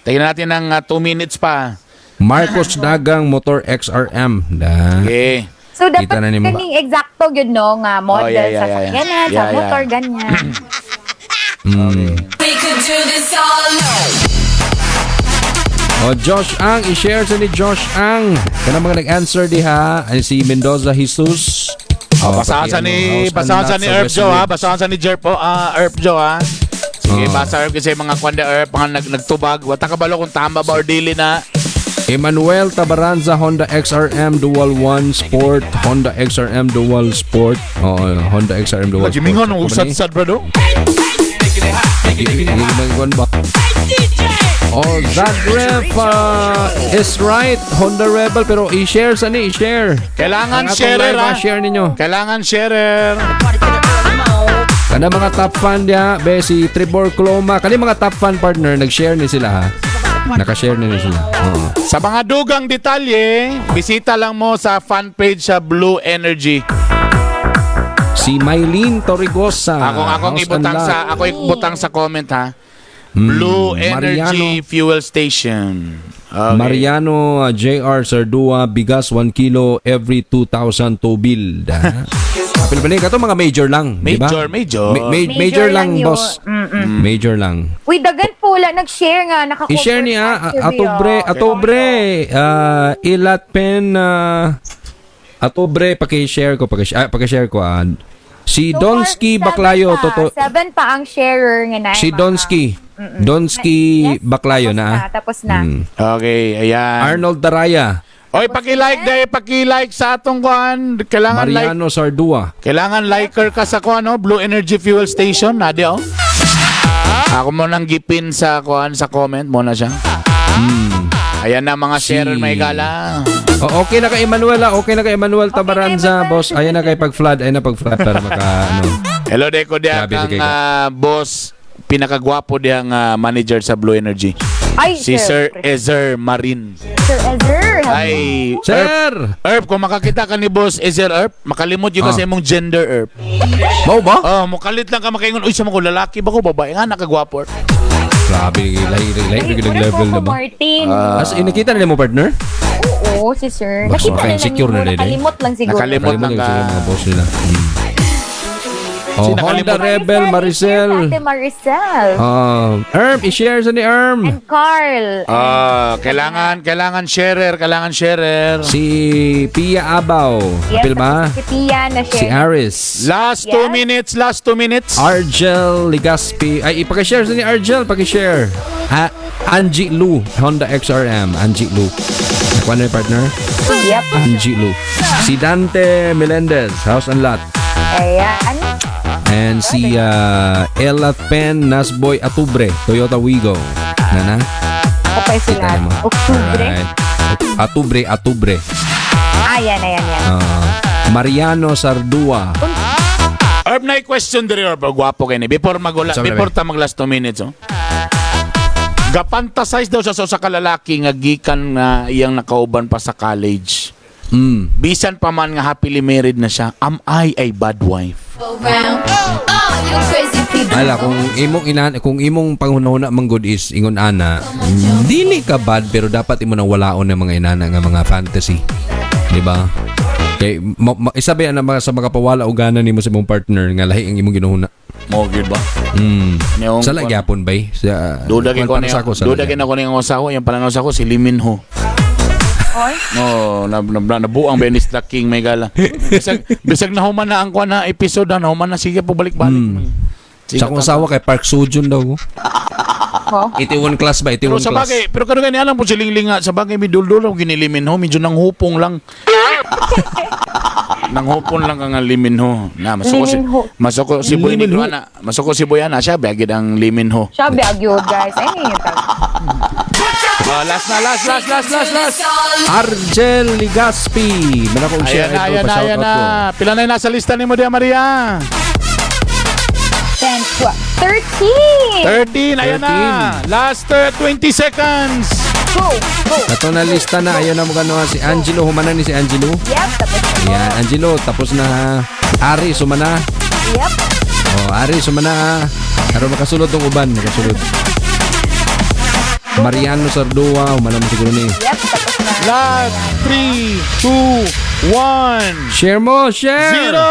Tingnan natin ang 2 minutes pa. Marcos Dagang Motor XRM. Da. Okay. So, dapat Kita na nimo. kaning eksakto yun, no? Nga model Oh, yeah, sa yeah. sakyanan, sa motor, ganyan. We could do this all night. O Josh Ang, i-share sa ni Josh Ang. Kana mga nag-answer diha ay si Mendoza Jesus. Oh, O, basahan pati sa ano, ni House and basahan sa Lot ni sa Erp Joe ha, Westwood. basahan sa ni Jerp oh, Erp Joe ha. Sige, Oh. basa Erp kasi mga kwanda Erp mga nagtubag, wata ka balo kung tama ba or dili na. Emmanuel Tabaranza Honda XRM Dual 1 Sport, Honda XRM Dual Sport. Oo, Honda XRM Dual Lagi Sport. mingon Ako ba ni? sad-sad bro. Do. Ibang ba? Oh, Zagreb is right. Honda Rebel pero i-share sa ni, i-share. Kailangan Ang atong sharer live, ha. share ninyo. Kailangan sharer. Kana mga top fan diha, be si Trevor Cloma. Kani mga top fan partner nag-share ni sila ha. Naka-share ni sila. Oo. Sa mga dugang detalye, bisita lang mo sa fan page sa Blue Energy. Si Mylene Torrigosa. Akong akong House and ibutang Lot. sa ako ibutang sa comment ha. Blue Energy Mariano. Fuel Station. Okay. Mariano JR Sardua bigas 1 kilo every 2,000 tobil. Da. Apil ba ni kato mga major lang, di ba? Major, major. Major lang, yun. boss. Major lang. Uy, dagan po wala nag-share nga. Naka-cover I-share niya answer atobre, yun. atobre, ilat pen atobre paki-share ko paki-share ko ah. Si So Donski far, seven Baclayo pa. toto Seven pa ang sharer nga na. si Donski Donski Yes, Baclayo tapos na. na. Tapos na. Okay, ayan. Arnold Daraya, Oy, paki-like dahil paki-like sa atong kuan. Kailangan like Mariano Sardua. kailangan liker ka sa kuan no, Blue Energy Fuel Station, nadi oh. Ako mo nang gipin sa kuan sa comment mo na siya. Ayan na mga sharer may gala. Oh, okay na kay Emmanuel, ah. Okay na kay Emmanuel Tabaranza, Emmanuel. boss. Ayan na kay pag-flood, ayan na pag-flood para maka ano. Hello Deko diya Grabe, kang sige ka. boss pinakagwapo diya nga manager sa Blue Energy. Ay, Si Sir syempre. Ezer Marin. Sir Ezer. Ay, Erp, Sir! Erp, kung makakita ka ni boss Ezer Erp, makalimot yun kasi imong gender Erp. Mau ba? Oh, mukalit lang ka makaingon, uy, sa mga ko lalaki ba ko babae nga nakagwapo. Erp. Grabe, lahi lahi Ay, lahi mura level po na ba? Martin. As in, nakita na mo partner? Oo, si Sir. Basta Nakita na lang maka-insecure nimo, na din, eh. nakalimot lang siguro. Nakalimot. Nakalimot lang lang sila ka. mga boss nila. Oh, nakalimot. Honda Rebel, Maricel. Ate Maricel. Oh, Erm, i-share sa ni Erm. And Carl. Ah, kailangan sharer, kailangan sharer. Si Pia Abaw. Yes, Apil ba? tapos si Pia na Si share. Aris. Last 2 Yes. minutes, last 2 minutes. Argel Ligaspi. Ay, ipakishare sa ni Argel. Pakishare. Angie Lu. Honda XRM. Angie Lu. Nakuha na yung partner? Yep. Angie Lu. Si Dante Melendez. House and Lot. Ayan. And si Ella Pen Nasboy Atubre. Toyota Wigo. Nana? Ako pa Kita sila. mo. Oktubre. Alright. Atubre, Atubre. Ayan, ayan, ayan. Mariano Sardua. Erp na question diri Erp, gwapo kay ni. Before magula, Sabi before ta mag last 2 minutes, oh. Gapantasize daw siya sa usa ka lalaki nga gikan na iyang nakauban pa sa college. Bisan pa man nga happily married na siya, am I a bad wife? Go round. All you crazy people. Ala, kung imong panghunahuna man gud is ingon ana, dili ka bad pero dapat imo nang walaon ng mga inana nga mga fantasy. Di ba? Kay isa ba yan na mga, sa makapawala og gana nimo sa imong partner nga lahi ang imong ginuhuna. Mo gyud ba? Niyong- Sa gyapon bay? Sa Duda gyud ko kuwan pa niya. na sa ako, sa Duda gyapon. gyud ako niyang asawa, yung pananaw sa ako si Limin Ho. Oy. No, na, nabuang Venice the King may gala. Bisag nahuman na ang kuan na episode na nahuman na sige po balik-balik. Sige, Sa akong asawa kay Park Sojun daw. Oh. 81 class ba? 81 Pero sa class. bagay, pero kano gani alam po si Lingling nga, sa bagay may duldul ang gini Lee Min Ho, medyo nanghupong lang. Nanghupon lang ka nga Lee Min Ho. Na masuko si Lee Min Ho. masuko si Boy Lee Min Ho. Negro ana, masuko si Boy ana siya bagid ang Lee Min Ho. Siya gyud, guys. Ay, yun tawag. Ah, last na last last last last last. Argel Ligaspi. Manako siya Ayan na, idol ayan pa na, ayan shoutout na. ko. Pila na yung nasa lista ni mo diya, Maria? 10, 12, 13, 13! ayan na. Last 20 seconds. Go! Go! Ato na lista na. Ayan na mo gano'n si Angelo. Humana ni si Angelo. Yep, tapos na. Ayan, Angelo. Tapos na ha. Ari, sumana. Yep. Oh, Ari, sumana ha. Aron makasulod tong uban. Makasulod. Mariano Sardua. Humana mo siguro ni. Yep, tapos na. Last 3, 2, 1, Share mo! Share! 0!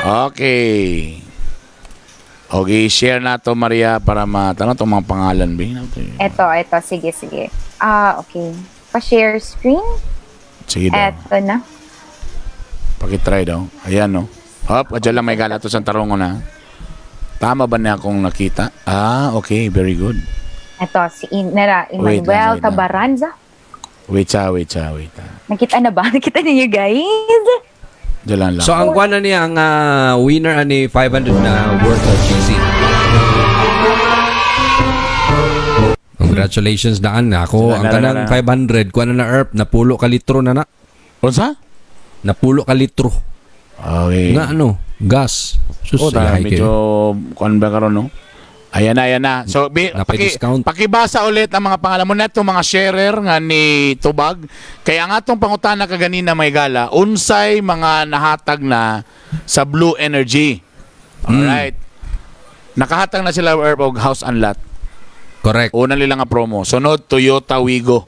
Okay. Okay, share na to Maria para matanong itong mga pangalan. Ba? Ito, ito. Sige, sige. Ah, okay. Pa-share screen. Sige daw. Eto na. Pakitry daw. Ayan, no. Hop, adyan lang may gala to sa tarong na. Tama ba na akong nakita? Ah, okay. Very good. Ito, si Nara, Wait lang, Emmanuel wait lang. Tabaranza. Wait sa, wait sa, wait. ah. Nakita na ba? Nakita ninyo, guys? Diyan lang lang. So ang kuan na niya ang winner ani 500 na worth of GC. Congratulations daan ako ang Na, na, na, kanang na. 500 kuan na na erp napulo ka litro na na. Unsa? Napulo ka litro. Okay. Nga ano, gas. Sus, Oh, ta, ilahi medyo kayo. kuan ba karon no? Ayan na, ayan na. So, Napay discount. pakibasa ulit ang mga pangalan mo na itong mga sharer nga ni Tubag. Kaya nga itong pangutana kaganina may gala, unsay mga nahatag na sa Blue Energy. Alright. Nakahatag na sila Erp og house and lot. Correct. Una nila nga promo. Sunod, Toyota Wigo.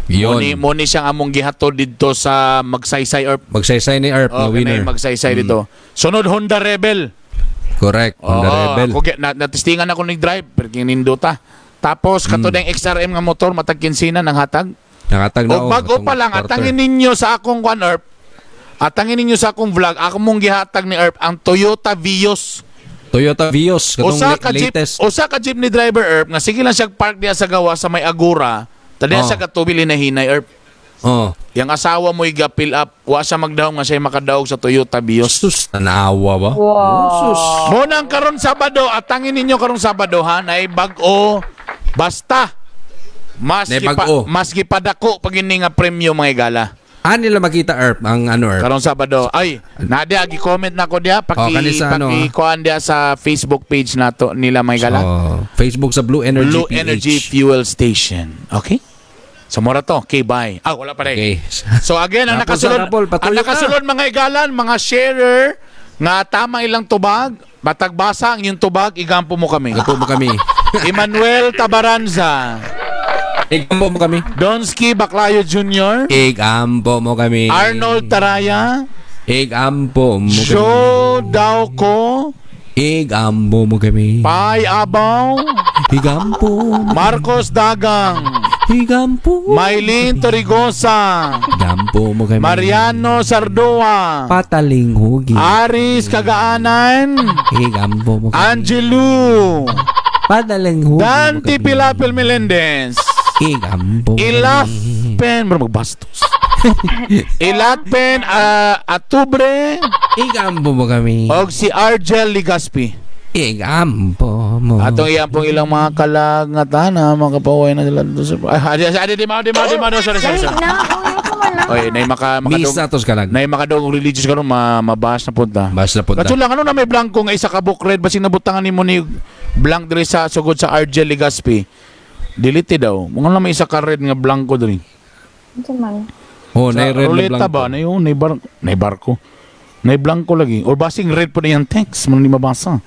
Yun. Muni siyang among gihatod didto sa Magsaysay Erp. Magsaysay ni erp na Oh, winner. winner. Magsaysay dito. Sunod, Honda Rebel. Correct. Honda Oo, Rebel. Ako, natistingan ako ni drive, pero kinindota. Tapos, katod ang XRM nga motor, matag 15 na ng hatag. Nakatag na O bago katong pa lang, quarter. atangin ninyo sa akong one Erp, atangin ninyo sa akong vlog, ako mong gihatag ni Erp, ang Toyota Vios. Toyota Vios katong Usa ka jeep, latest. usa ka jeepney driver Erp, nga sige lang siya park diya sa gawa sa may Agora, tadi Oh. siya katubili na hinay Erp. Oh. Yang asawa mo iga fill up, wa siya magdahong nga siya makadaog sa Toyota Vios. Sus, tanawa ba? Wow. Sus. Mo nang karon Sabado, atangin ninyo karong Sabado ha, nay bag-o basta mas Nay gipa, bag-o. mas gipadako pag ini nga premyo mga igala. Ah, nila makita erp ang ano erp. Karong Sabado. Ay, nadia gi-comment na ko dia Oh, paki kani sa ano, paki kuan dia sa Facebook page nato nila mga igala. So, Facebook sa Blue Energy Blue PH. Energy Fuel Station. Okay? So mora to. Okay, bye. Ah, wala pa rin. Okay. So again, ang Rapol nakasulod, sa rapol, ang patuyo nakasulod mga igalan, mga sharer, nga tama ilang tubag, batagbasa ang iyong tubag, igampo mo kami. Igampo mo kami. Emmanuel Tabaranza, Igampo mo kami. Donski Baclayo Jr., Igampo mo kami. Arnold Taraya, Igampo mo kami. Joe Dauko, Igampo mo kami. Pai Abaw, Igampo mo. Marcos Dagang, Igampo. Maylin Torrigosa, Igampo mo kami. Mariano Sardoa, Pataling hugi. Aris Kagaanan, Igampo mo kami. Angelo, Pataling hugi. mo Dante kami. Pilapil Melendez, Igampo mo kami. Ilafpen, bro, magbastos. Ilatpen Atubre Igampo mo kami. og si Argel Ligaspi. Igampo mo. Atong iyang pong ilang mga kalangatan ha, mga kapaway na sila doon sa... Ay, adi, adi, di, di, di, di, di, sorry, sorry, Dali sorry. na. Uy, ako man na. Oy, nay maka Miss makadong na to sa kalag. nay makadong religious karon ma mabas na punta. Bas na punta. Kato lang ano na may blanco nga isa ka book red basin nabutangan nimo ni blank diri sa sugod sa RJ Legaspi. Delete daw. Mga na may isa ka red nga blanco diri. Unsa man? Oh, Sa na red na ruleta blanco. ba na yun, nay bar nay barko. Nay blanco lagi or basing red po na yung text mo ni mabasa.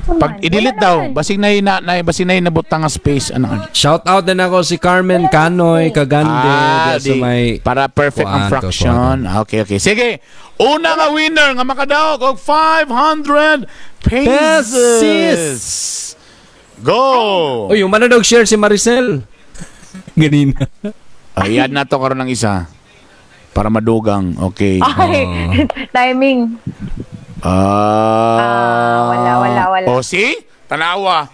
Unsa Pag man? i-delete Wala daw, naman. basing nay na, na basing nay nabutang nga space ano. Shout out din ako si Carmen Canoy Kagande Ah, diya sa may para perfect ang Kuan to, fraction. Ah, okay, okay. Sige. Una nga winner nga makadaog og 500 pesos. Pesos. Go. Uy, yung manadog share si Maricel. Ganina. Ayan na to karon ng isa. Para madugang. Okay. Ay, timing. Ah, Ah, wala, wala, wala. Oh, see? Tanawa.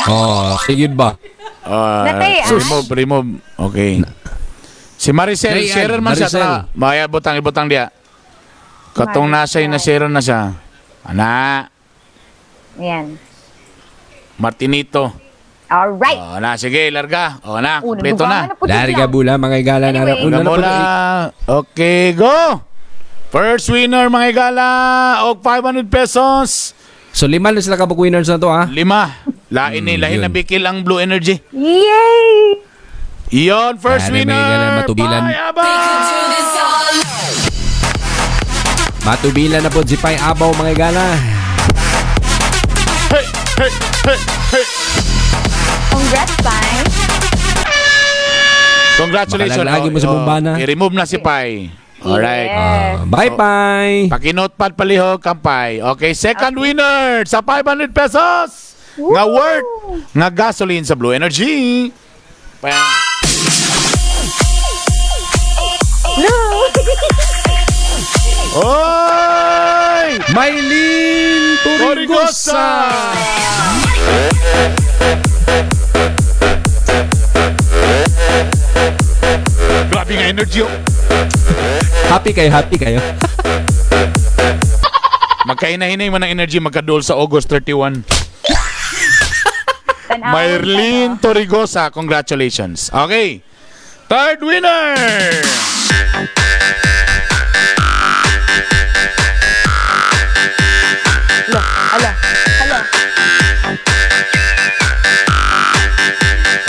Oh, sige ba? Ah, Natay, ah. remove, remove. Okay. Si Maricel, Nay, share man siya. Maricel. Tara. Maya, butang, ibutang diya. Katong nasa na share na siya. Ana, Ayan. Martinito. Alright. Oh, na, sige, larga. Oh, na, Una, kompleto na. dugangan po Larga sila. bula mga igala na Anyway. una na po. Bola. Okay, go. First winner, mga igala, og 500 pesos. So lima na sila kabuk winners na to ah. Lima. Lain ni, lahin yun. na bikil ang Blue Energy. Yay! Iyon, first Yari, mga winner. igala, matubilan. Bye, Aba! Matubila na po si Pai Abaw mga igala. Hey, hey, hey, hey. Congrats, Pai. Congratulations. Makalaglag mo sa Oh, bumbana. I-remove na si Pai. Alright. Yes. Ah, bye bye. Pakinotepad palihog kampay. Okay, second winner sa 500 pesos nga worth nga gasoline sa Blue Energy. Pa- Blue! Oy! Maylin Torrigosa. Grabe nga energy. Oh. Happy kayo, happy kayo. Magkainahinay man ang energy magkadol sa August 31. Tanaw, Maylin Torrigosa, congratulations. Okay. Third winner! Ala, ala, ala.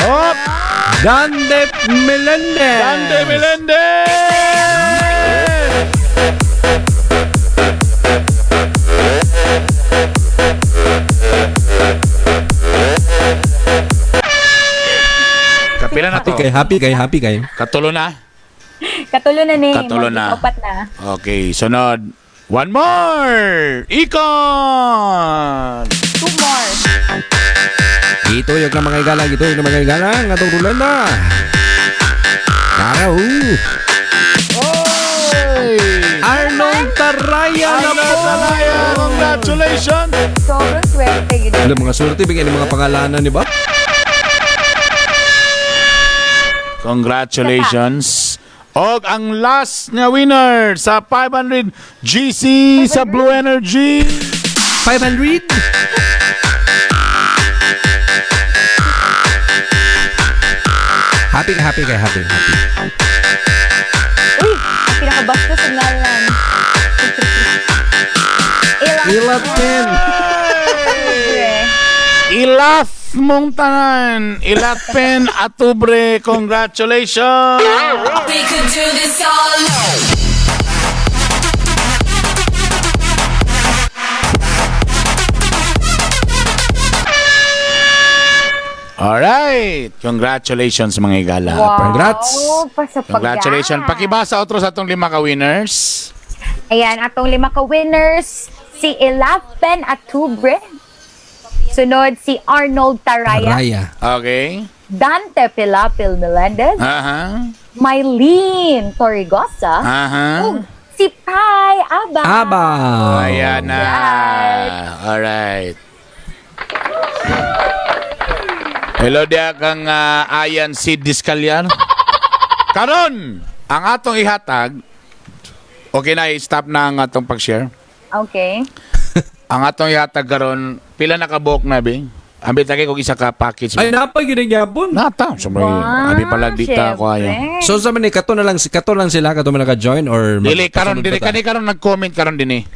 Up! Dande Melendez. Dante Melendez! Kapila na Happy to. kayo, happy kayo, happy kayo. Katulo na. Katulo na ni. Katulo na. Upat na. Okay, sunod. One more! Icon! Two more. Gituyog na mga igala, gituyog na mga igala. Nga itong ruleta. Naraw. Oy! Arnold Taraya na Arnold po. Araya, congratulations! Sobrang swerte. Yun. Ano mga swerte, bigyan ng mga pangalanan, di ba? Congratulations. Og ang last nga winner sa 500 GC sa Blue Energy. 500? Happy, happy kayo, happy, happy. Uy, ang pinakabastos sa ngalan. Ilang. Ilatin. Ilaf mong tanan. Ilapen atubre. Congratulations. We could do this all night. Alright. Congratulations mga igala. Wow. Congrats. Pasapagyan. Congratulations. Pakibasa otro sa atong lima ka winners. Ayan, atong lima ka winners, si Ilapen Atubre. Sunod, si Arnold Taraya. Raya. Okay. Dante Pilapil Melendez. Aha. Mylene Torrigosa. Aha. Ug si Pai Aba. Aba. Ayan na. Yes. Alright. Hello dia kang Ayan C. Discalian. Karon, ang atong ihatag, okay na, i-stop na ang atong pag-share. Okay. Ang atong ihatag karon, pila na kabuok na, Bing? Ambit lagi kung isa ka package. Ay, napay ginagyapon. Nata, siyempre. Wow, Abi pala dita ko ayo. syempre. So sa man ni kato na lang kato lang sila kato man naka-join or Dili karon magkasunod dili pa ta? kani karon nag-comment karon dinhi.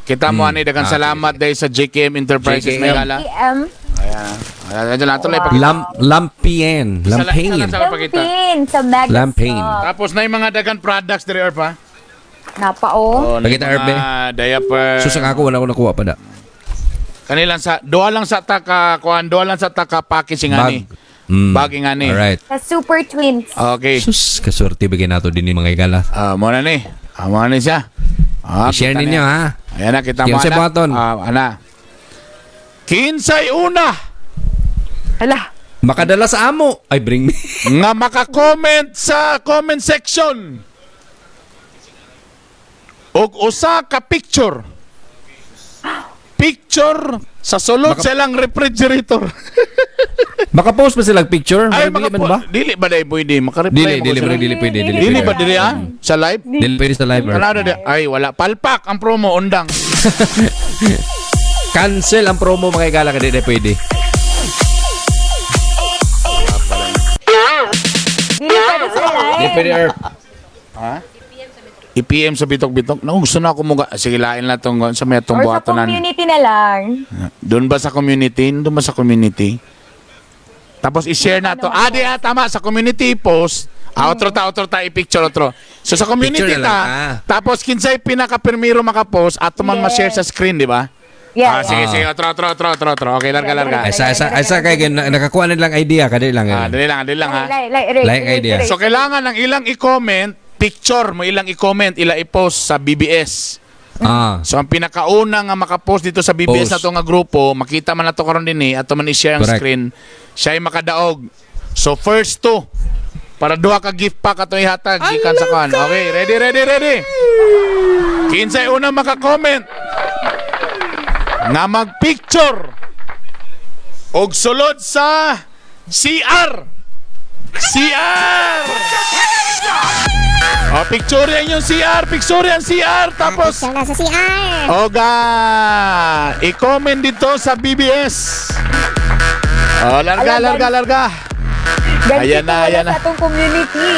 Kita mo ani daghang Ah, salamat dahil sa JKM Enterprises JKM. may gala. PM. Ayan. Ayan lang tuloy pag Lampien, Lampain. Isa lang pakita. Lampin sa Mega Lampain. Shop. Tapos na yung mga dagan products diri Erp ha. Napa oh. Oh, na yung Pakita, Erp, mga diaper. Susang ako wala ko nakuha pa da. Kanilang sa duha lang sa taka kuan, duha lang sa taka package nga ni. Bag. Mm. Bag nga ni. Alright. Sa Super Twins. Okay. Sus, kasurti bigay nato din ni mga igala. Ah, mo na ni. Ah, mo na ni siya. Ah, I-share kita ninyo niya. ha. Ayan na, kita mo Yung sa ana. buhaton. Ah, ana. Kinsay una Hala. Makadala sa amo. Ay, bring me. nga makakomment sa comment section og usa ka picture picture sa sulod sa ilang refrigerator. Makapost ba sila picture? Ay, Dili man makapo- ba? Dili ba dai pwede makareply Dili, mo dili, ko sila? dili, pwede, dili, Dili pwede. ba dili ah? Sa live? Dili pwede sa live. Erp. Wala na di. Ay, wala. Palpak ang promo undang. Cancel ang promo mga igala ka dili pwede. Dili pwede sa live. Dili pwede, Erp. I-PM sa bitok-bitok. Naku, gusto na ako muga. Sige, lain na tong sa may atong Or sa buhatonan. community na lang. Doon ba sa community? Doon ba sa community? Tapos i-share na to. Ah, di ah, tama. Sa community post. Ah, otro ta, i-picture otro. So sa community Picture na ta, lang, ah. tapos kinsay pinaka-pirmiro makapost, ato man Yes. ma-share sa screen, di ba? Yeah. Ah, sige, Ah. sige. Otro, otro, otro, otro, otro. Okay, larga, larga. Ay, sa kay nakakuha na lang idea kadili lang. Ah, dali lang, dali lang ha. Like, like, like, Like idea. So kailangan ang ilang i-comment, picture mo ilang i-comment, ila i-post sa BBS. Ah. So ang pinakauna nga makapost dito sa BBS Post. na to nga grupo, makita man nato karon din eh, ato man i-share ang Correct. screen, siya ay makadaog. So first two, para duha ka gift pack ato ihatag gikan sa kan. Okay, ready, ready, ready. Kinsay una maka-comment nga magpicture og sulod sa CR. CR! O, picture yan yung CR, picture yan CR, tapos Siya nasa CR. Oga, i-comment dito sa BBS. Oh, larga, Alam, larga, larga. Ganito Ayan na, wala ayan na. sa atong community.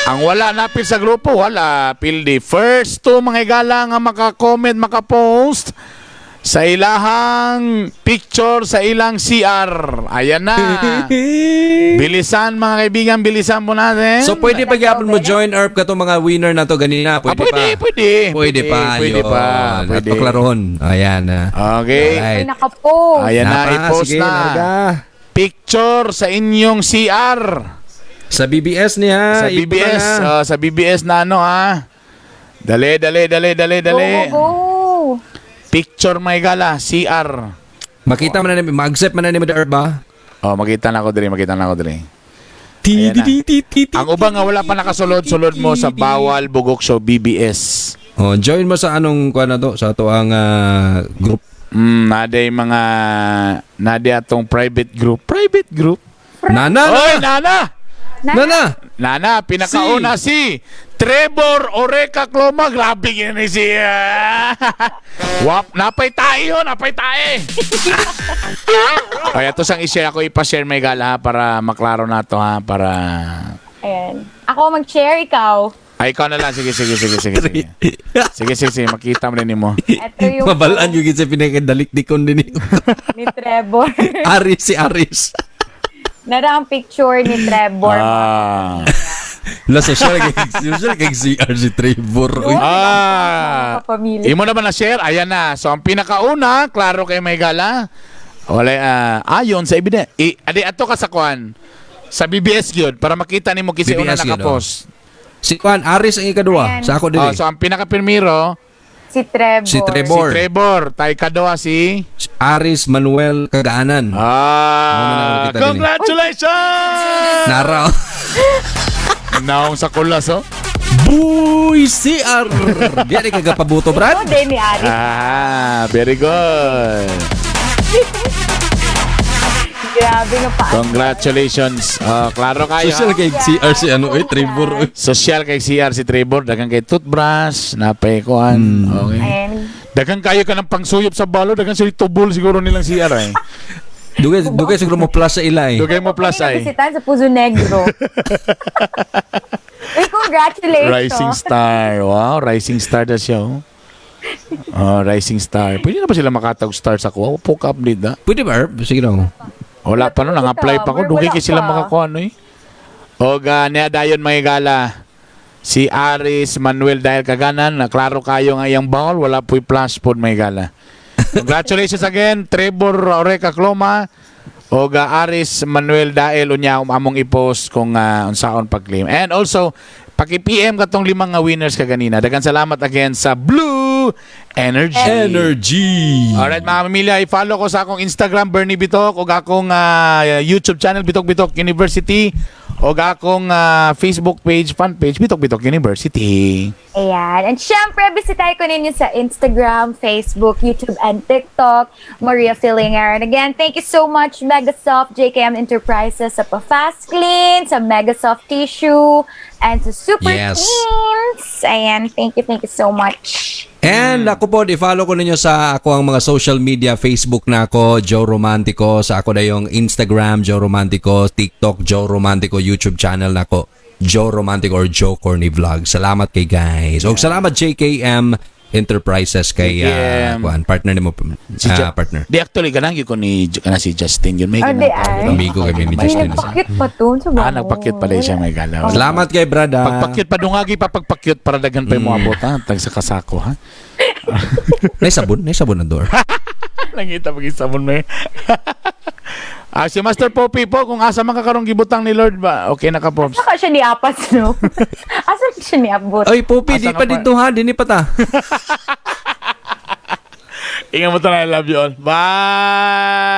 Ang wala napil sa grupo, wala. Pildi. First two mga igala nga maka-comment, maka-post sa ilahang picture sa ilang CR. Ayan na. Bilisan mga kaibigan, bilisan po natin. So pwede pa gyapon mo join Erp katong mga winner na to ganina, Ah, pwede, pwede, pa. pwede. Pwede pa. Pwede yun. pa. At Pwede. paklarohon. Ayan na. Okay. Ay, Alright. nakapost. Ayan na, Napa, i-post sige, na. larga. Picture sa inyong CR. Sa BBS niya. Sa ito BBS, na. oh, sa BBS na ano ha. Dali, dali, dali, dali, dali. Go, go, go. Picture may gala, CR. Makita man na ni, ma-accept man na ni Erp ba? Oh, makita na ako diri, makita na ako diri. Ayan na. Ang ubang nga wala pa nakasulod, sulod mo sa Bawal Bugok Show BBS. Oh, join mo sa anong kuan na to sa ato ang group. Nade yung mga nade atong private group. Private group. Nana, Oy, nana! Nana. Nana, pinakauna si Trevor Oreca Cloma. Grabe yun ni siya. Wap, napay tayo, napay tayo. Ay, ito sang i-share ako, ipa-share may gala ha, para maklaro na to ha, para. Ayan. Ako mag-share, ikaw. Ay, ikaw na lang. Sige, sige, sige, sige. Sige, sige, sige, sige. Makita mo rin mo. Ito yung Mabalaan yung sa pinakadalikdikon din ni Trevor. Aris si Aris. Nara ang picture ni Trevor. Ah. La social kay social kay CR si Trevor. Uy. Ah. Mga kapamilya. Imo naman na share, ayan na. So ang pinakauna, klaro kay may gala. Wala ayon sa ebiden. I adi ato ka sa kuan. Sa BBS gyud para makita nimo kinsa una BBS gyud, oh. nakapost. Si Kuan Aris ang ikaduha. Ayan. Sa ako Oh, dili. so ang pinakapirmiro Si Trevor. Si si Trevor. Trevor, tay kaduha si Si Aris Manuel Kagaanan. Ah, Mo na nakita din eh. congratulations! Nara. Naong sa kulas oh. Buy CR. Di ani kagapabuto, Ito Brad. din ni Aris. Ah, very good. Grabe nga pa. Congratulations. Oh, klaro kayo. Social ha? kay CR si ano eh Trevor. Uy. Social kay CR si Trevor, daghang kay toothbrush, napay kuan. Okay. Ayan. Daghang kayo ka ng pangsuyop sa balo, daghan sila tubol siguro nilang CR eh. Dugay, dugay siguro mo plus sa ila eh. Dugay mo plus ay. Bisitahan sa Puzo Negro. Uy, congratulations. Rising star. Wow, rising star na siya. Oh. Oh, rising star. Pwede na ba sila makatag star sa kuha? Poke update na. Pwede ba, Herb? Sige daw. Wala pa no, nang-apply pa ko. Dugay Wala kay sila pa. makakuha no eh. O ga, niya dayon mga gala. Si Aris Manuel dahil kaganan, na klaro kayo nga iyang bawol, wala po'y plus pod may gala. Congratulations again, Trevor Oreca Cloma. O ga Aris Manuel Dael unya among i-post kung unsaon pag-claim. And also, paki-PM katong limang nga winners kaganina. Daghang salamat again sa Blue Energy. Energy! Alright mga pamilya, i-follow ko sa akong Instagram Bernie Bitok ug akong YouTube channel Bitok Bitok University ug akong Facebook page, fan page Bitok Bitok University. Ayan. And syempre, bisitahin ko ninyo sa Instagram, Facebook, YouTube, and TikTok, Maria Fillinger. And again, thank you so much, Megasoft, JKM Enterprises, sa Pa-Fast Clean, sa Megasoft Tissue, and sa Super Teens. Ayan. Thank you so much. And ako po, i-follow ko ninyo sa ako ang mga social media, Facebook na ako, Joe Romantico, sa ako na yung Instagram, Joe Romantico, TikTok, Joe Romantico, YouTube channel na ako, Joe Romantico or Joe Corny Vlog. Salamat kay guys. Og salamat JKM Enterprises kay JKM. kuan, partner nimo Si partner. Di actually ganang gyud ko ni kana si Justin yun may Ah, ganang di tawag. ay. Amigo kami ni Ay, Justin. nagpakit pa to. Sa Ah, nagpakit pala siya may galaw. Salamat kay brada. Pagpakyut padungagi pa pagpakyut para daghan pa mo abot ha tag sa kasako ha. Nay sabon ang door. Langita pag isabon mo eh. Si Master Poppy po kung asa man ka karong gibutang ni Lord ba. Okay na ka Pops. Saka siya ni Apas, no? Asa siya ni Abot? Oy, Poppy, Asa di ka pa pa? dito ha, dini pa ta. Ingat mo tayo. I love you all. Bye!